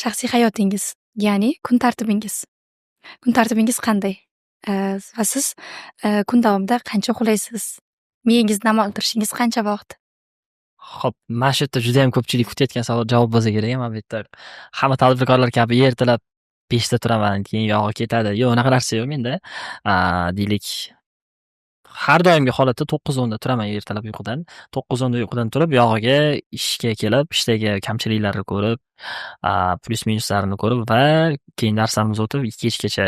shaxsiy hayotingiz, ya'ni kun tartibingiz. Kun tartibingiz qanday? Va siz kun davomida qancha uxlaysiz? Miyangizni dam oldirishingiz qancha vaqt? Xo'p, mana shu yerda judayam ko'pchilik kutayotgan savol javob bo'lsa kerak. Mana bu yerda hamma tadbirkorlar kabi ertalab 5da turaman, keyin yog'i ketadi. Yo'q, unaqa narsa yo'q menda. Deylik, har doimgi holatda 9:10da turaman ertalab uyqudan. 9:10da uyqudan turib, yog'iga ishga kelib, ishdagi kamchiliklarni ko'rib, plyus minuslarini ko'rib va keyin darslarimizni o'tib, kechgacha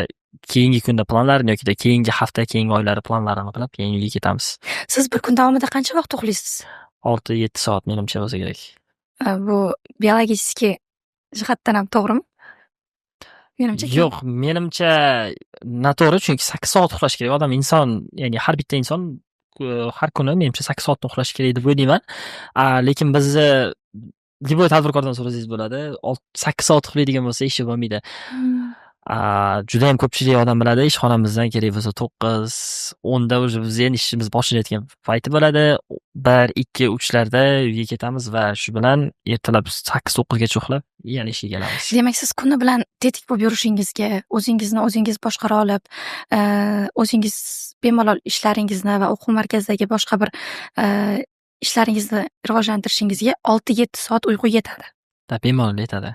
keyingi kunda planlarni yokida keyingi hafta, keyingi oylar planlarini qilib, keyin uyga ketamiz. Siz bir kun davomida qancha vaqt uxlaysiz? 6-7 soat, menimcha, bo'lsa kerak. Bu биологический jihatdan ham to'g'rimi? Menimcha. Yo'q, menimcha, noto'g'ri, chunki 8 soat uxlash kerak. Odam, inson, ya'ni har bitta inson har kuni, menimcha, 8 soatdan uxlashi kerak deb o'ylayman. Lekin bizni любой tadbirkordan so'rasangiz bo'ladi. 8 soat uxlaydigan bo'lsa, ishi bo'lmaydi. Judayam ko'pchilik odam biladi, ishxonamizdan kerak bo'lsa 9, 10da уже biz endi ishimiz boshlanayotgan payti bo'ladi. 1, 2, 3larda uyga ketamiz va shu bilan ertalab 8, 9gacha uxlab, yana ishga kelamiz. Demak, siz kuni bilan tetik bo'lib yurishingizga, o'zingizni o'zingiz boshqara olib, o'zingiz bemalol ishlaringizni va o'quv markazidagi boshqa bir ishlaringizni rivojlantirishingizga 6-7 soat uyqu yetadi. Да, bemalol yetadi.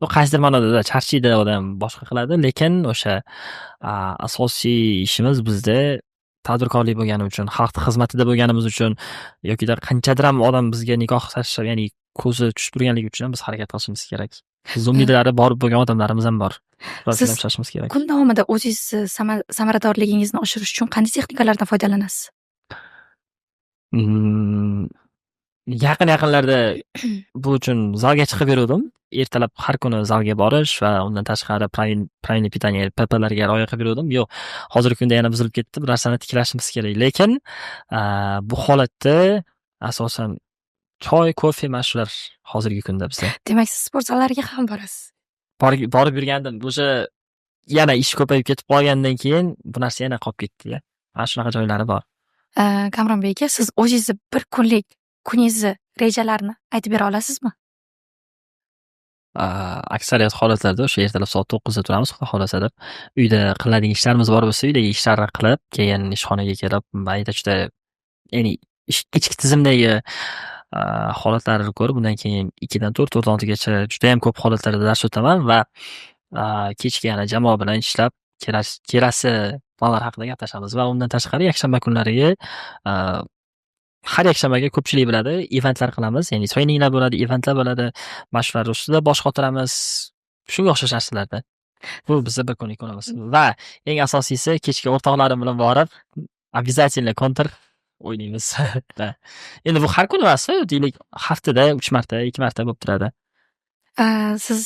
Bu qaysidir ma'noda charchaydi odam, boshqa qiladi, lekin o'sha asosiy ishimiz bizda tadbirkorlik bo'lgani uchun, xalq xizmatida bo'lganimiz uchun yokida qanchadir ham odam bizga nigoh tashlab, ya'ni ko'zi tushib turganligi uchun ham biz harakat qilishimiz kerak. Biz umidlari bor bo'lgan odamlarimiz ham bor. Ular Siz bilan ishlashimiz kerak. kun davomida o'zingizni samaradorligingizni oshirish uchun qanday texnikalardan foydalanasiz? Yaqin yaqinlarda bu uchun zalga chiqib yuruvdim. Ertalab har kuni zalga borish va undan tashqari правильное питание, ПП larga rioya qilib yuruvdim. Yo'q, hozirgi kunda yana buzilib ketdi. Bu narsani tiklashimiz kerak. Lekin bu holatda asosan choy, kofe, mana shular hozirgi kunda bizda. Demak, siz sport zallariga ham borasiz. Borib yurgandim. O'sha yana ish ko'payib ketib qolgandan keyin bu narsa yana qolib ketdi. Mana shunaqa joylari bor. Kamronbek aka, siz o'zingizni bir kunlik kuningizni rejalarini aytib bera olasizmi? Aksariyat holatlarda o'sha ertalab soat 9da turamiz, Xudo xohlasa deb. Uyda qilinadigan ishlarimiz bor bo'lsa, uydagi ishlarni qilib, keyin ishxonaga kelib, mayda-chuyda, ya'ni ichki tizimdagi holatlarni ko'rib, undan keyin 2dan 4, 4dan 6gacha judayam ko'p holatlarda dars o'taman va kechki yana jamoa bilan ishlab, kelasi planlar haqida gaplashamiz va undan tashqari yakshanba kunlariga, har yakshanbaga, ko'pchilik biladi, eventlar qilamiz, ya'ni treninglar bo'ladi, eventlar bo'ladi, mana shular ustida bosh qotiramiz, shunga o'xshash narsalarda. Bu bizni bir kunlik kunimiz va eng asosiysi, kechki o'rtoqlarim bilan borib, обязательно Counter o'ynaymiz. Endi bu har kuni emas, deylik, haftada uch marta, ikki marta bo'lib turadi. Siz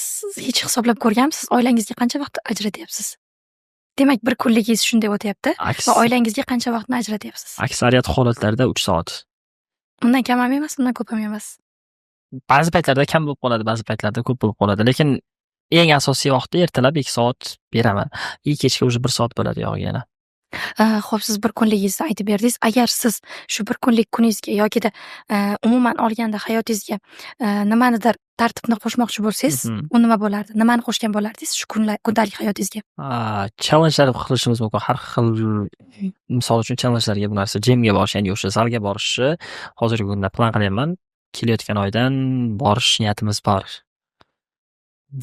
hech hisoblab ko'rganmisiz, oilangizga qancha vaqt ajratyapsiz? Demak, bir kunligingiz shunday o'tyapti va oilangizga qancha vaqtni ajratyapsiz? Aksariyat holatlarda 3 soat. Undan kam ham emas, undan ko'p ham emas. Ba'zi paytlarda kam bo'lib qoladi, ba'zi paytlarda ko'p bo'lib qoladi. Lekin eng asosiy vaqti ertalab 2 soat beraman. И kechki уже bir soat bo'ladi yog'iga yana. Xo'p, siz bir kunligingizni aytib berdingiz. Agar siz shu bir kunlik kuningizga yokida umuman olganda hayotingizga nimanidir tartibni qo'shmoqchi bo'lsangiz, u nima bo'lardi? Nimani qo'shgan bo'lardingiz shu kundalik hayotingizga? Challengelar qilishimiz mumkin. Har xil, misol uchun, challengelarga, bu narsa gymga borish, ya'ni o'sha zalga borishni hozirgi kunda plan qilyapman. Kelayotgan oydan borish niyatimiz bor.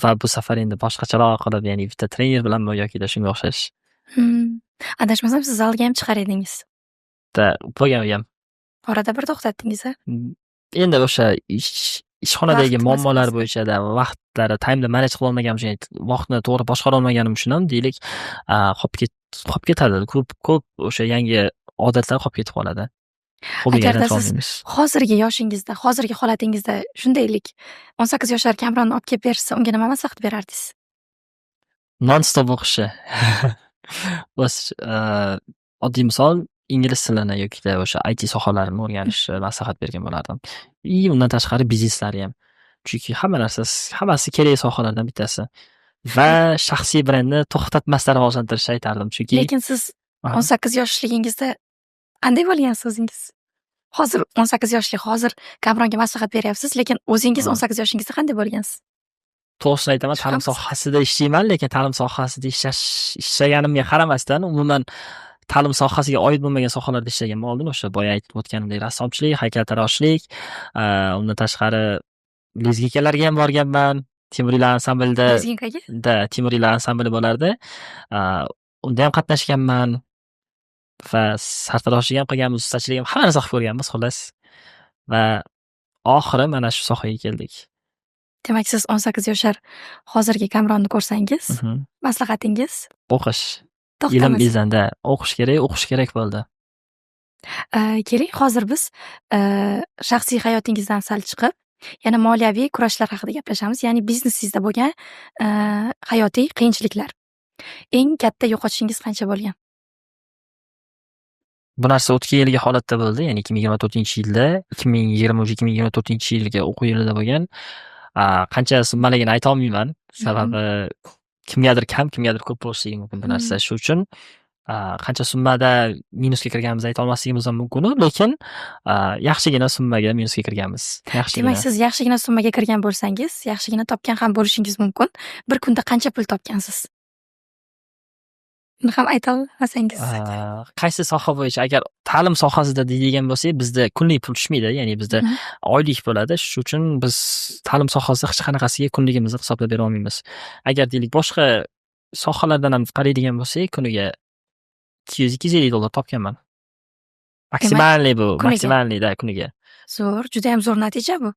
Va bu safar endi boshqacharoq qilib, ya'ni bitta trener bilanmi yokida shunga o'xshash. Adashmasam, siz zalga ham chiqar edingiz. Да, bo'lgan u ham. Orada bir to'xtatdingiz, a? Endi o'sha ishxonadagi Vaqt muammolar masalasi. bo'yicha, vaqtlari time'ni manage qilolmaganim uchun, vaqtni to'g'ri boshqara olmaganim uchun ham, deylik, qolib ketadi. Ko'p ko'p o'sha yangi odatlar qolib ketib qoladi. Hobbiga Agarda aylantira siz olmaymiz. hozirgi yoshingizda, hozirgi holatingizda shundaylik 18 yoshar Kamronni olib kelib berishsa, unga nima maslahat berardingiz? Non stop o'qishi. Bas, oddiy misol, ingliz tilini yokida o'sha IT sohalarini o'rganishni maslahat bergan bo'lardim. И undan tashqari bizneslari ham. Chunki hamma narsa, hammasi kerak sohalardan bittasi. Va shaxsiy brendni to'xtatmasdan rivojlantirishni aytardim. Chunki Lekin siz 18 yoshligingizda qanday bo'lgansiz o'zingiz? Hozir 18 yoshli, hozir Kamronga maslahat beryapsiz, lekin o'zingiz 18 yoshingizda qanday bo'lgansiz? To'g'risini aytaman, ta'lim Chiqamiz. sohasida ishlayman, lekin ta'lim sohasida ishlaganimga qaramasdan, umuman ta'lim sohasiga oid bo'lmagan sohalarda ishlaganman oldin. O'sha boya aytib o'tganimdek, rassomchilik, haykaltaroshlik, undan tashqari lezginkalarga ham borganman. Temuriylar ansamblida. Lezginkaga? Да, Temuriylar ansambli bo'lardi. Unda ham qatnashganman va sartaroshlik ham qilganmiz, ustachilik ham, hamma narsa qilib ko'rganmiz, xullas. Va oxiri mana shu sohaga keldik. Demak, siz 18 yoshar hozirgi Kamronni ko'rsangiz, maslahatingiz? O'qish. Ilm To'xtamas. izlanda. O'qish kerak, o'qish kerak bo'ldi. Keling, hozir biz shaxsiy hayotingizdan sal chiqib, yana moliyaviy kurashlar haqida gaplashamiz. Ya'ni biznesingizda bo'lgan hayotiy qiyinchiliklar. Eng katta yo'qotishingiz qancha bo'lgan? Bu narsa o'tgan yilgi holatda bo'ldi, ya'ni 2024-yilda, 2023, 2024-yilgi o'quv yilida bo'lgan. Qancha summaligini aytolmayman. Sababi kimgadir kam, kimgadir ko'p bo'lishligi mumkin bu narsa. Shu uchun qancha summada minusga kirganimizni aytolmasligimiz ham mumkinu, lekin yaxshigina summaga minusga kirganmiz. Yaxshigina. Demak, siz yaxshigina summaga kirgan bo'lsangiz, yaxshigina topgan ham bo'lishingiz mumkin. Bir kunda qancha pul topgansiz? Uni ham aytolmasangiz. Qaysi soha bo'yicha? Agar ta'lim sohasida deydigan bo'lsak, bizda kunlik pul tushmaydi, ya'ni bizda oylik bo'ladi. Shu uchun biz ta'lim sohasida hech qanaqasiga kunligimizni hisoblab bera olmaymiz. Agar, deylik, boshqa sohalardan ham qaraydigan bo'lsak, kuniga 200, 250 dollar topganman. Максимальный bu, Kuniga. максимальный, да, kuniga. Zo'r, judayam zo'r natija bu.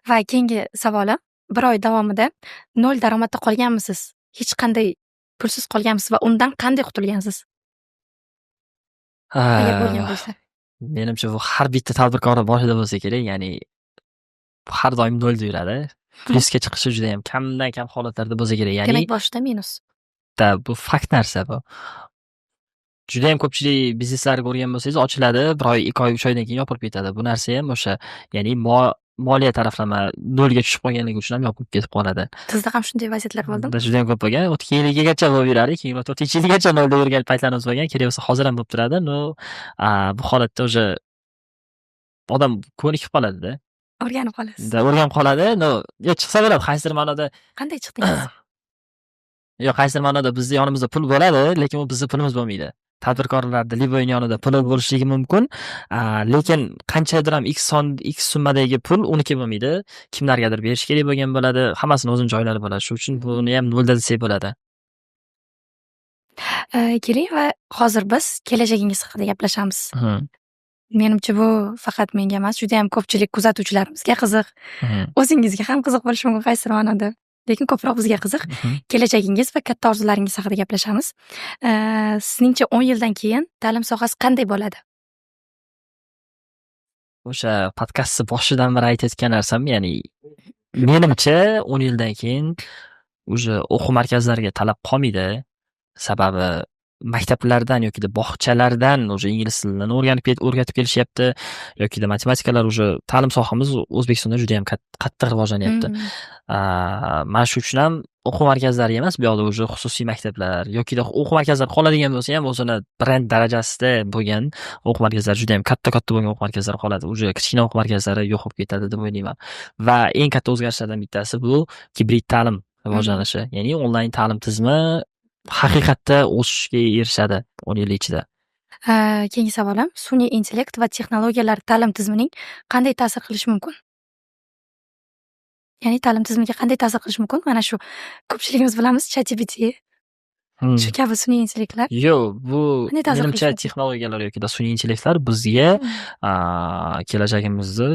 Va keyingi savolim, bir oy davomida nol daromadda qolganmisiz? Hech qanday pulsiz qolganmisiz va undan qanday qutulgansiz? Agar bo'lgan bo'lsa. Menimcha, bu har bitta tadbirkorni boshida bo'lsa kerak, ya'ni har doim nolda yuradi. Plyusga chiqishi judayam kamdan kam holatlarda bo'lsa kerak, ya'ni Demak, boshida minus. Да, bu fakt narsa bu. Judayam ko'pchilik bizneslarni ko'rgan bo'lsangiz, ochiladi, bir oy, 2 oy, 3 oydan keyin yopilib ketadi. Bu narsa ham o'sha, ya'ni moliya taraflama nolga tushib qolganligi uchun ham yopilib ketib qoladi. Sizda ham shunday vaziyatlar bo'ldimi? Bizda judayam ko'p bo'lgan. O'tgan yilgacha bo'lib yurardi. 2024-yilgacha nolda yurgan paytlarimiz bo'lgan. Kerak bo'lsa, hozir ham bo'lib turadi. Но, bu holatda уже odam ko'nikib qoladida. O'rganib qolasiz. Да, o'rganib qoladi. Но, yo chiqsa bo'ladi qaysidir ma'noda. Qanday chiqdingiz? Yo'q, qaysidir ma'noda bizni yonimizda pul bo'ladi, lekin u bizni pulimiz bo'lmaydi. Tadbirkorlarda любой yonida puli bo'lishligi mumkin, lekin qanchadir ham x son, x summadagi pul uniki bo'lmaydi. Kimlargadir berish kerak bo'lgan bo'ladi. Hammasini o'zini joylari bo'ladi. Shuning uchun buni ham nolda desak bo'ladi. Keling va hozir biz kelajagingiz haqida gaplashamiz. Menimcha, bu faqat menga emas, judayam ko'pchilik kuzatuvchilarimizga qiziq. O'zingizga ham qiziq bo'lishi mumkin qaysidir ma'noda. Lekin ko'proq bizga qiziq. Kelajagingiz va katta orzularingiz haqida gaplashamiz. Sizningcha, 10 yildan keyin ta'lim sohasi qanday bo'ladi? O'sha podkastni boshidan beri aytayotgan narsam, ya'ni menimcha, 10 yildan keyin уже o'quv markazlariga talab qolmaydi. Sababi maktablardan yokida bog'chalardan уже ingliz tilini o'rganib, o'rgatib kelishyapti yokida matematikalar, уже ta'lim sohamiz O'zbekistonda judayam qattiq rivojlanyapti. Mana shu uchun ham o'quv markazlari emas, bu yoqda уже xususiy maktablar yokida o'quv markazlari qoladigan bo'lsa ham, o'zini brend darajasida bo'lgan o'quv markazlari, judayam katta katta bo'lgan o'quv markazlari qoladi. Уже kichkina o'quv markazlari yo'q bo'lib ketadi deb o'ylayman. Va eng katta o'zgarishlardan bittasi bu gibrid ta'lim rivojlanishi. Ya'ni onlayn ta'lim tizimi haqiqatda o'sishga erishadi 10 yil ichida. Keyingi savolim: sun'iy intellekt va texnologiyalar ta'lim tizimining qanday ta'sir qilishi mumkin? Ya'ni ta'lim tizimiga qanday ta'sir qilishi mumkin? Mana shu ko'pchiligimiz bilamiz, ChatGPT, shu kabi sun'iy intellektlar. Yo'q, bu Qanday ta'sir menimcha, qilishi mumkin? texnologiyalar yoki sun'iy intellektlar bizga kelajagimizni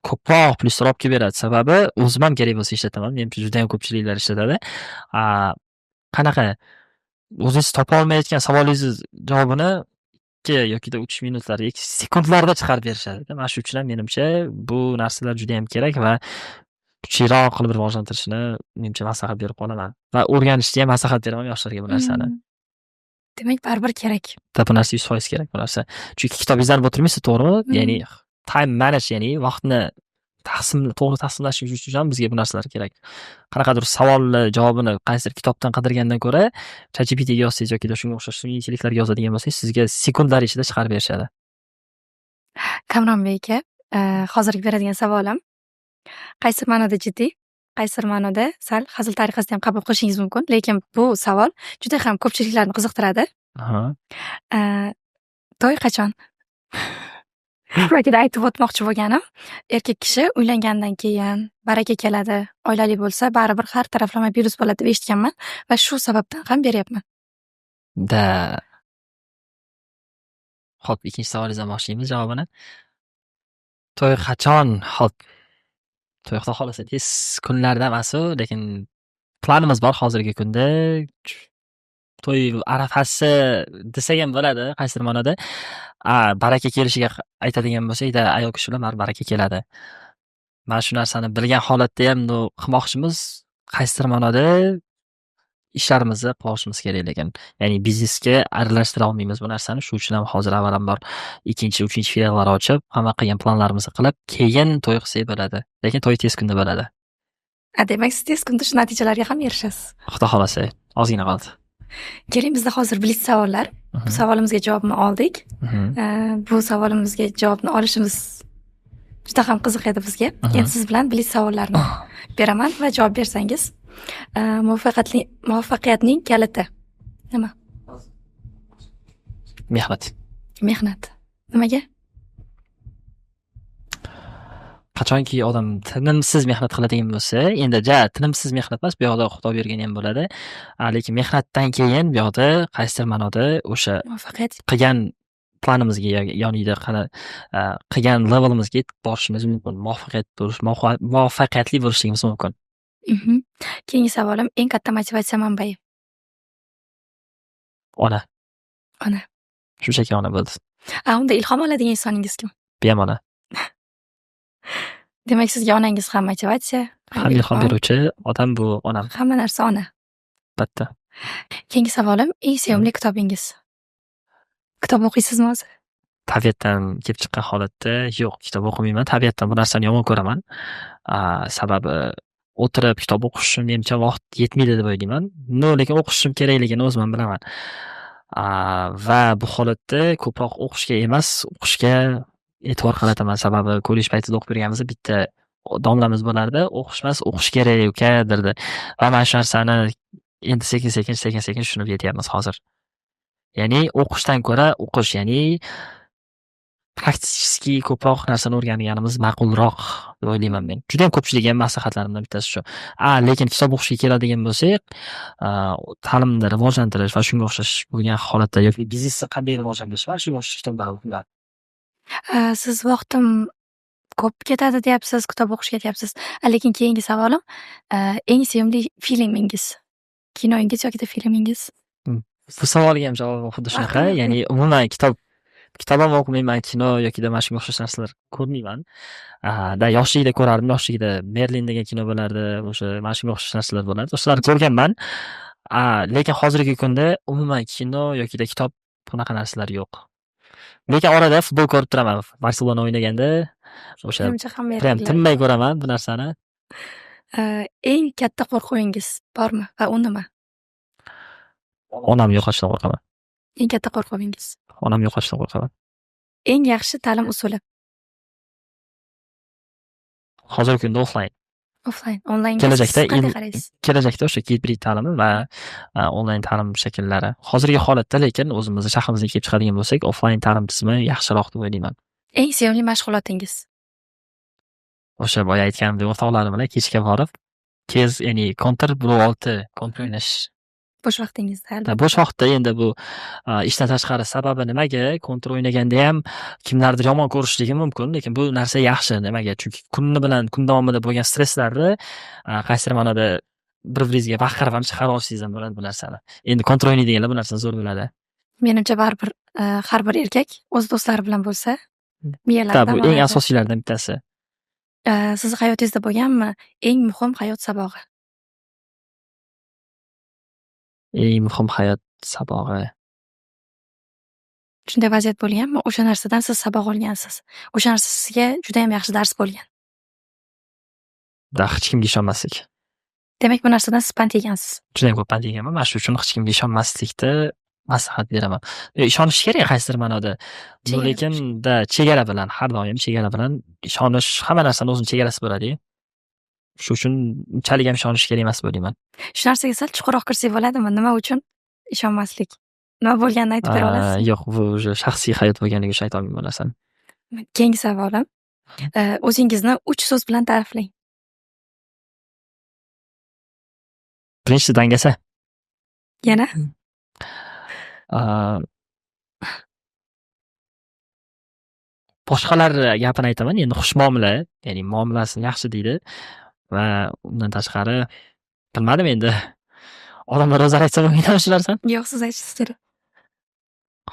ko'proq plyuslar olib kelib beradi. Sababi o'zim ham kerak bo'lsa ishlataman. Menimcha, judayam ko'pchiliklar ishlatadi. Qanaqa o'zingiz topa olmayotgan savolingizni javobini 2 yokida 3 minutlar yoki sekundlarda chiqarib berishadi. Mana shu uchun ham, menimcha, bu narsalar judayam kerak va kuchliroq qilib rivojlantirishni, menimcha, maslahat berib qolaman. Va o'rganishni ham maslahat beraman yoshlarga bu narsani. Demak, baribir kerak. Да, bu narsa 100% kerak bu narsa. Chunki kitob izlanib o'tirmaysiz, to'g'rimi? Ya'ni time manage, ya'ni vaqtni taqsim, to'g'ri taqsimlash uchun ham bizga bu narsalar kerak. Qanaqadir savolni javobini qaysidir kitobdan qidirgandan ko'ra, ChatGPTga yozsangiz yoki shunga o'xshash sun'iy intellektlarga yozadigan bo'lsangiz, sizga sekundlar ichida chiqarib berishadi. Kamronbek aka, hozirgi beradigan savolim qaysi ma'noda jiddiy, qaysidir ma'noda sal hazil tariqasida ham qabul qilishingiz mumkin, lekin bu savol juda ham ko'pchiliklarni qiziqtiradi. To'y qachon? Yoki aytib o'tmoqchi bo'lganim, erkak kishi uylangandan keyin baraka keladi, oilali bo'lsa, baribir har taraflama plyus bo'ladi deb eshitganman va shu sababdan ham beryapman. Да. Xo'p, ikkinchi savolingizdan boshlaymiz javobini. To'y qachon? Xo'p. To'y, xudo xohlasa, tez kunlarda emasu, lekin planimiz bor hozirgi kunda. To'y arafasi desak ham bo'ladi qaysidir ma'noda. Baraka kelishiga aytadigan bo'lsak, ayol kishi bilan baribir baraka keladi. Mana shu narsani bilgan holatdayam, ну, qilmoqchimiz, qaysidir ma'noda ishlarimizni qilishimiz kerak lekin. Ya'ni biznesga aralashtira olmaymiz bu narsani. Shu uchun ham hozir avvalambor ikkinchi, uchinchi filiallar ochib, hamma qilgan planlarimizni qilib, keyin to'y qilsak bo'ladi. Lekin to'y tez kunda bo'ladi. A, demak, siz tez kunda shu natijalarga ham erishasiz. Xudo xohlasa, ozgina qoldi. Keling, bizda hozir blitz savollar. Bu savolimizga javobni oldik. Bu savolimizga javobni olishimiz juda ham qiziq edi bizga. Endi siz bilan blitz savollarni beraman va javob bersangiz. Muvaffaqiyatning kaliti nima? Mehnat. Mehnat. Nimaga? Qachonki odam tinimsiz mehnat qiladigan bo'lsa, endi ja tinimsiz mehnat emas, bu yoqda xudo bergani ham bo'ladi. Lekin mehnatdan keyin bu yoqda qaysidir ma'noda o'sha Muvaffaqiyat. qilgan planimizga, yonida qilgan levelimizga yetib borishimiz mumkin. Muvaffaqiyat bo'lish, muvaffaqiyatli bo'lishligimiz mumkin. Keyingi savolim: eng katta motivatsiya manbai? Ona. Ona. Shunchaki ona, bo'ldi. A, unda ilhom oladigan insoningiz kim? Bu ham ona. Demak, sizga onangiz ham motivatsiya, ham Ham ilhom beruvchi odam bu onam. Hamma narsa ona. Albatta. Keyingi savolim: eng sevimli kitobingiz? Kitob o'qiysizmi o'zi? Tabiatdan kelib chiqqan holatda yo'q, kitob o'qimayman. Tabiatdan bu narsani yomon ko'raman. Sababi o'tirib kitob o'qish uchun, menimcha, vaqt yetmaydi deb o'ylayman. Но, lekin o'qishim kerakligini o'zim ham bilaman. Va bu holatda ko'proq o'qishga emas, o'qishga e'tibor qarataman. Sababi kollej paytida o'qib yurganimizda bitta Domlamiz bo'lardi, "O'qishmas, o'qish kerak, uka", derdi. Va mana shu narsani endi sekin-sekin, sekin-sekin tushunib yetyapmiz hozir. Ya'ni o'qishdan ko'ra o'qish, ya'ni практический ko'proq narsani o'rganganimiz ma'qulroq deb o'ylayman men. Judayam ko'pchilikka ham maslahatlarimdan bittasi shu. A lekin kitob o'qishga keladigan bo'lsak, ta'limni rivojlantirish va shunga o'xshash bo'lgan holatda yoki biznesni qanday rivojlantirish va shunga o'xshash kitoblar o'qiladi. Siz vaqtim ko'p ketadi deyapsiz, kitob o'qishga deyapsiz. Lekin keyingi savolim, eng sevimli filmingiz? Kinoyingiz yokida filmingiz? Bu savolga ham javobim xuddi shunaqa. Vaqtim yo'q. Ya'ni umuman kitob ham o'qimayman, kino yokida mana shunga o'xshash narsalar ko'rmayman. Да, yoshligida ko'rardim. Yoshligida "Merlin" degan kino bo'lardi, o'sha mana shunga o'xshash narsalar bo'lardi. O'shalarni ko'rganman. Lekin hozirgi kunda umuman kino yokida kitob, bunaqa narsalar yo'q. Lekin orada futbol ko'rib turaman. "Barselona" o'ynaganda o'sha Menimcha, hamma prям erkaklar. tinmay ko'raman bu narsani. Eng katta qo'rquvingiz bormi va u nima? Onamni yo'qotishdan qo'rqaman. Eng katta qo'rquvingiz? Onamni yo'qotishdan qo'rqaman. Eng yaxshi ta'lim usuli? Hozirgi kunda offline. Offline. Onlaynga Kelajakda siz qanday qaraysiz? Kelajakda o'sha gibrid ta'limi va onlayn ta'lim shakllari. Hozirgi holatda lekin o'zimizni shahrimizga kelib chiqadigan bo'lsak, offline ta'lim tizimi yaxshiroq deb o'ylayman. Eng sevimli mashg'ulotingiz? O'sha boya aytganimdek, o'rtoqlarim bilan kechga borib, tez, ya'ni Counter bir olti Counter o'ynash. Bo'sh vaqtingizda, albatta. Bo'sh vaqtda endi bu ishdan tashqari. Sababi nimaga? Counter o'ynagandayam kimlardir yomon ko'rishligi mumkin, lekin bu narsa yaxshi. Nimaga? Chunki kunni bilan kun davomida bo'lgan stresslarni qaysidir ma'noda bir biringizga baqirib ham chiqara olsangiz ham bo'ladi bu narsani. Endi Counter o'ynaydiganlar bu narsani zo'r biladi. Menimcha, baribir har bir erkak o'z do'stlari bilan bo'lsa, miyalari Да, bu dam eng oladi. asosiylardan bittasi. Sizni hayotingizda bo'lganmi eng muhim hayot sabog'i? Eng muhim hayot sabog'i. Shunday vaziyat bo'lganmi, o'sha narsadan siz saboq olgansiz? O'sha narsa sizga judayam yaxshi dars bo'lgan. Да, hech kimga ishonmaslik. Demak, bu narsadan siz pand yegansiz. Judayam ko'p pand yeganman. Mana shu uchun hech kimga ishonmaslikni maslahat beraman. Ishonish kerak qaysidir ma'noda. Chegara Lekin да, chegara bilan, har doim chegara bilan ishonish, hamma narsani o'zini chegarasi bo'ladi-yu. Shu uchun unchalik ham ishonish kerak emas deb o'ylayman. Shu narsaga sal chuqurroq kirsak bo'ladimi? Nima uchun ishonmaslik? Nima bo'lganini aytib bera olasizmi? Yo'q, bu уже shaxsiy hayot bo'lganligi uchun aytolmayman bu narsani. Keyingi savolim. O'zingizni uch so'z bilan ta'riflang. Birinchisi dangasa. Yana? Boshqalar gapini aytaman, endi xushmuomala, ya'ni muomalasini yaxshi deydi va undan tashqari bilmadim endi. Odamlar o'zlari aytsa bo'lmaydimi shu narsani? Yo'q, siz aytishingiz kerak.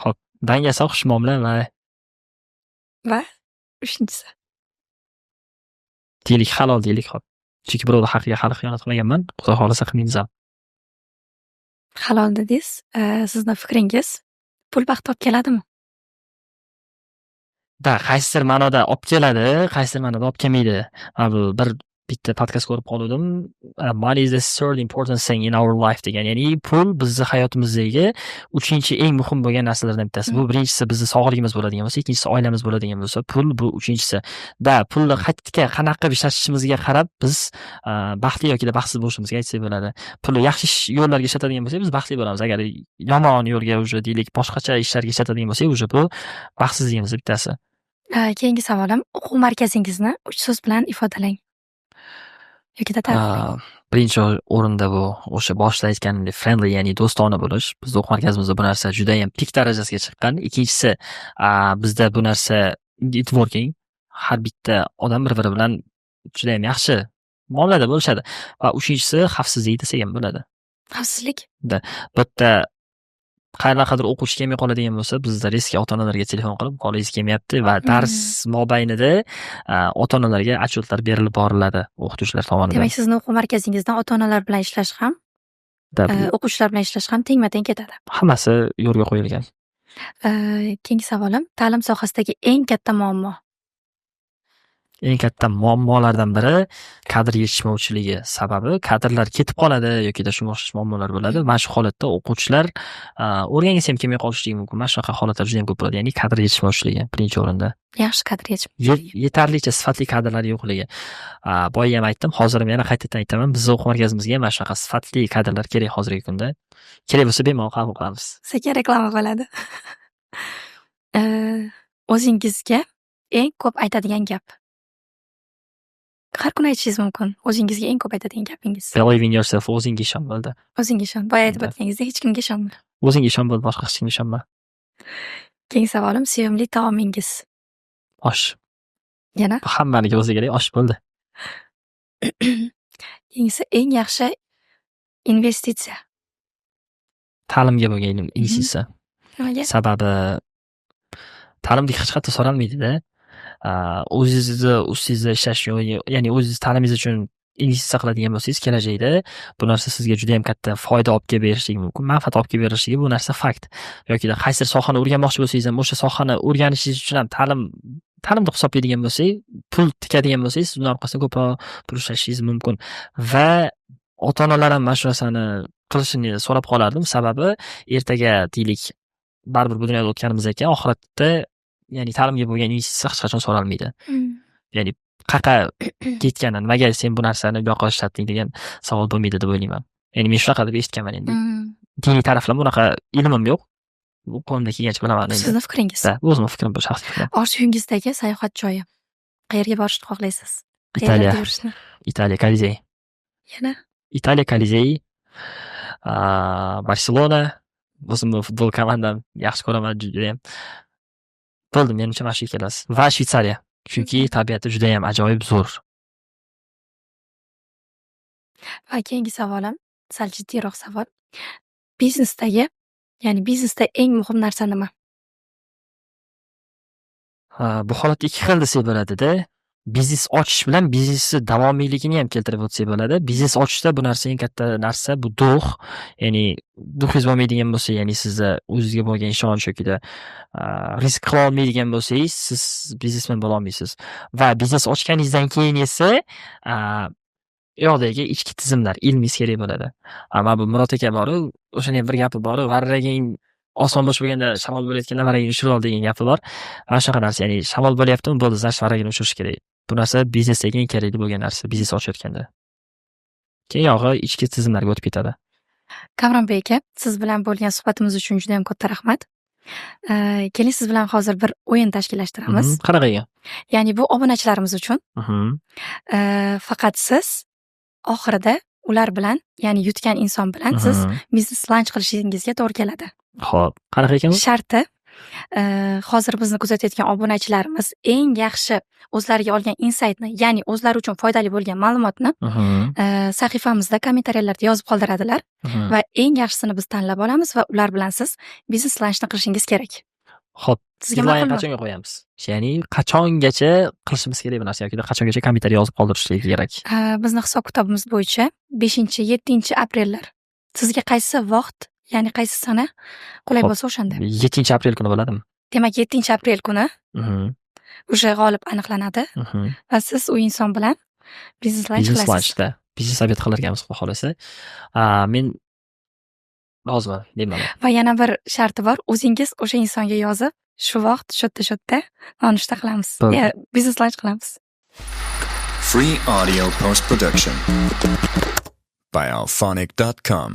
Xo'p, dangasa, xushmuomala va Va uchinchisi. Deylik, halol deylik, xo'p. Chunki birovni haqiga hali xiyonat qilmaganman, Xudo xohlasa qilmaymiz ham. Halol dedingiz. Sizni fikringiz, pul baxt olib keladimi? Да, qaysidir ma'noda olib keladi, qaysidir ma'noda olib kelmaydi. Mana bu bir bitta podkast ko'rib qoluvdim. "Money is the third important thing in our life" degan. Ya'ni pul bizni hayotimizdagi uchinchi eng muhim bo'lgan narsalardan bittasi. Bu birinchisi bizni sog'lig'imiz bo'ladigan bo'lsa, ikkinchisi oilamiz bo'ladigan bo'lsa, pul bu uchinchisi. Да, pulni qayerga, qanaqa qilib ishlatishimizga qarab biz baxtli yoki baxtsiz bo'lishimizga aytsak bo'ladi. Pulni yaxshi yo'llarga ishlatadigan bo'lsak, biz baxtli bo'lamiz. Agar yomon yo'lga, уже deylik, boshqacha ishlarga ishlatadigan bo'lsak, уже bu baxtsizligimizni bittasi. Keyingi savolim, o'quv markazingizni uch so'z bilan ifodalang. Yokida ta'riflang. Birinchi o'rinda bu o'sha boshida aytganimdek, friendly, ya'ni do'stona bo'lish. Bizni o'quv markazimizda bu narsa judayam пик darajasiga chiqqan. Ikkinchisi, bizda bu narsa networking. Har bitta odam bir biri bilan judayam yaxshi muomalada bo'lishadi. Va uchinchisi xavfsizlik desak ham bo'ladi. Xavfsizlik? Да. Bu yerda qanaqadir o'quvchi kelmay qoladigan bo'lsa, bizda резко ota onalarga telefon qilib, bolangiz kelmayapti va dars mobaynida ota onalarga отчет lar berilib boriladi o'qituvchilar tomonidan. Demak, sizni o'quv markazingizdan ota onalar bilan ishlash ham, Да, o'quvchilar bilan ishlash ham tengma teng ketadi. Hammasi yo'lga qo'yilgan. Keyingi savolim, ta'lim sohasidagi eng katta muammo? Eng katta muammolardan biri kadr yetishmovchiligi. Sababi kadrlar ketib qoladi yokida shunga o'xshash muammolar bo'ladi. Mana shu holatda o'quvchilar o'rgangisi ham kelmay qolishligi mumkin. Mana shunaqa holatlar judayam ko'p bo'ladi. Ya'ni kadr yetishmovchiligi birinchi o'rinda. Yaxshi kadr Yetarlicha sifatli kadrlar yo'qligi. Boya ham aytdim, hozir ham yana qaytadan aytaman. Bizni o'quv markazimizga mana shunaqa sifatli kadrlar kerak hozirgi kunda. Kerak bo'lsa, bemalol qabul qilamiz. Sekin reklama bo'ladi. O'zingizga eng ko'p aytadigan gap. Har kuni aytishingiz mumkin. O'zingizga eng ko'p aytadigan gapingiz. Believe in yourself, o'zingga ishon, bo'ldi. O'zingga ishon. Boya aytib o'tganingizdek, hech kimga ishonma. O'zingga ishon, bo'ldi, boshqa hech kimga ishonma. Keyingi savolim: sevimli taomingiz? Osh. Yana? Hammaniki bo'lsa kerak, osh, bo'ldi. Keyingisi: eng yaxshi investitsiya. Ta'limga bo'lgan investitsiya. Nimaga? Sababi ta'limga hech qayerda so'ralmaydida. O'zingizni ustingizda ishlash, ya'ni o'zingiz ta'limingiz uchun investitsiya qiladigan bo'lsangiz, kelajakda bu narsa sizga judayam katta foyda olib kelib berishligi mumkin, manfaat olib kelib berishligi, bu narsa fakt. Yokida qaysidir sohani o'rganmoqchi bo'lsangiz ham, o'sha sohani o'rganishingiz uchun ham ta'limni hisoblaydigan bo'lsak, pul tikadigan bo'lsangiz, siz uni orqasidan ko'proq pul ishlashingiz mumkin. Va ota onalar ham mana shu narsani qilishini so'rab qolardim. Sababi ertaga, deylik, baribir bu dunyoda o'tganimizdan keyin oxiratda, ya'ni ta'limga bo'lgan investitsiya hech qachon so'ralmaydi. Ya'ni qayerqa ketgani, nimaga sen bu narsani bu yoqqa ishlatding degan savol bo'lmaydi deb o'ylayman. Ya'ni men shunaqa deb eshitganman endi. Diniy taraflama unaqa ilmim yo'q. Bu qo'limdan kelgancha bilaman endi. Sizni fikringiz. Да, bu o'zimni fikrim, bu shaxsiy fikrim. Orzuyingizdagi sayohat joyi. Qayerga borishni xohlaysiz? Italiya. Qayerlarda yurishni? Italiya, Kolizey. Yana? Italiya, Kolizey, Barselona, o'zimni futbol komandam, yaxshi ko'raman judayam. Bo'ldi, menimcha, mana shu ikkalasi. Va Shvetsariya. Chunki tabiati judayam ajoyib zo'r. Va keyingi savolim sal jiddiyroq savol. Biznesdagi, ya'ni biznesda eng muhim narsa nima? Ha, bu holatda ikki xil desak bo'ladida. Biznes ochish bilan biznesni davomiyligini ham keltirib o'tsak bo'ladi. Biznes ochishda bu narsa, eng katta narsa bu дух. Ya'ni дух ingiz bo'lmaydigan bo'lsa, ya'ni sizda o'zizga bo'lgan ishonch yokida risk qila olmaydigan bo'lsangiz, siz biznesmen bo'la olmaysiz. Va biznes ochganingizdan keyin esa u yoqdagi ichki tizimlar, ilmingiz kerak bo'ladi. Mana bu Murod aka boru, o'shani ham bir gapi boru, varraging osmon bo'sh bo'lganda, shamol bo'layotganda varragingni uchirib ol degan gapi bor. Mana shunaqa narsa, ya'ni shamol bo'lyaptimi, bo'ldi, значит, varragini uchirish kerak. Bu narsa biznesdagi eng kerakli bo'lgan narsa, biznes ochayotganda. Keyin yog'i ichki tizimlarga o'tib ketadi. Kamronbek aka, siz bilan bo'lgan suhbatimiz uchun judayam katta rahmat. Keling, siz bilan hozir bir o'yin tashkillashtiramiz. Qanaqa ekan? Ya'ni bu obunachilarimiz uchun. Faqat siz oxirida ular bilan, ya'ni yutgan inson bilan siz biznes lunch qilishingizga to'g'ri keladi. Xo'p, qanaqa ekan u? Sharti, hozir bizni kuzatayotgan obunachilarimiz eng yaxshi o'zlariga olgan insaytni, ya'ni o'zlari uchun foydali bo'lgan ma'lumotni sahifamizda kommentariyalarda yozib qoldiradilar va eng yaxshisini biz tanlab olamiz va ular bilan siz biznes lunchni qilishingiz kerak. Xo'p, Sizga deadline ma'qulmi? qachonga qo'yamiz? Ya'ni qachongacha qilishimiz kerak bu narsa yoki qachongacha kommentariy yozib qoldirishligi kerak? Bizni hisob kitobimiz bo'yicha 5-7-aprellar. Sizga qaysi vaqt, ya'ni qaysi sana qulay bo'lsa, o'shanda. 7-aprel kuni bo'ladimi? Demak, 7-aprel kuni уже g'olib aniqlanadi va siz u inson bilan biznes lunch Biznes qilasiz. lunchda biznes обед qilar ekanmiz, xudo xohlasa. Men roziman bemalol. Va yana bir sharti bor. O'zingiz o'sha insonga yozib, shu vaqt shu yerda, shu yerda nonushta qilamiz. Bo'ldi. Ya, biznes lunch qilamiz. Free audio post production by Alphonic.com.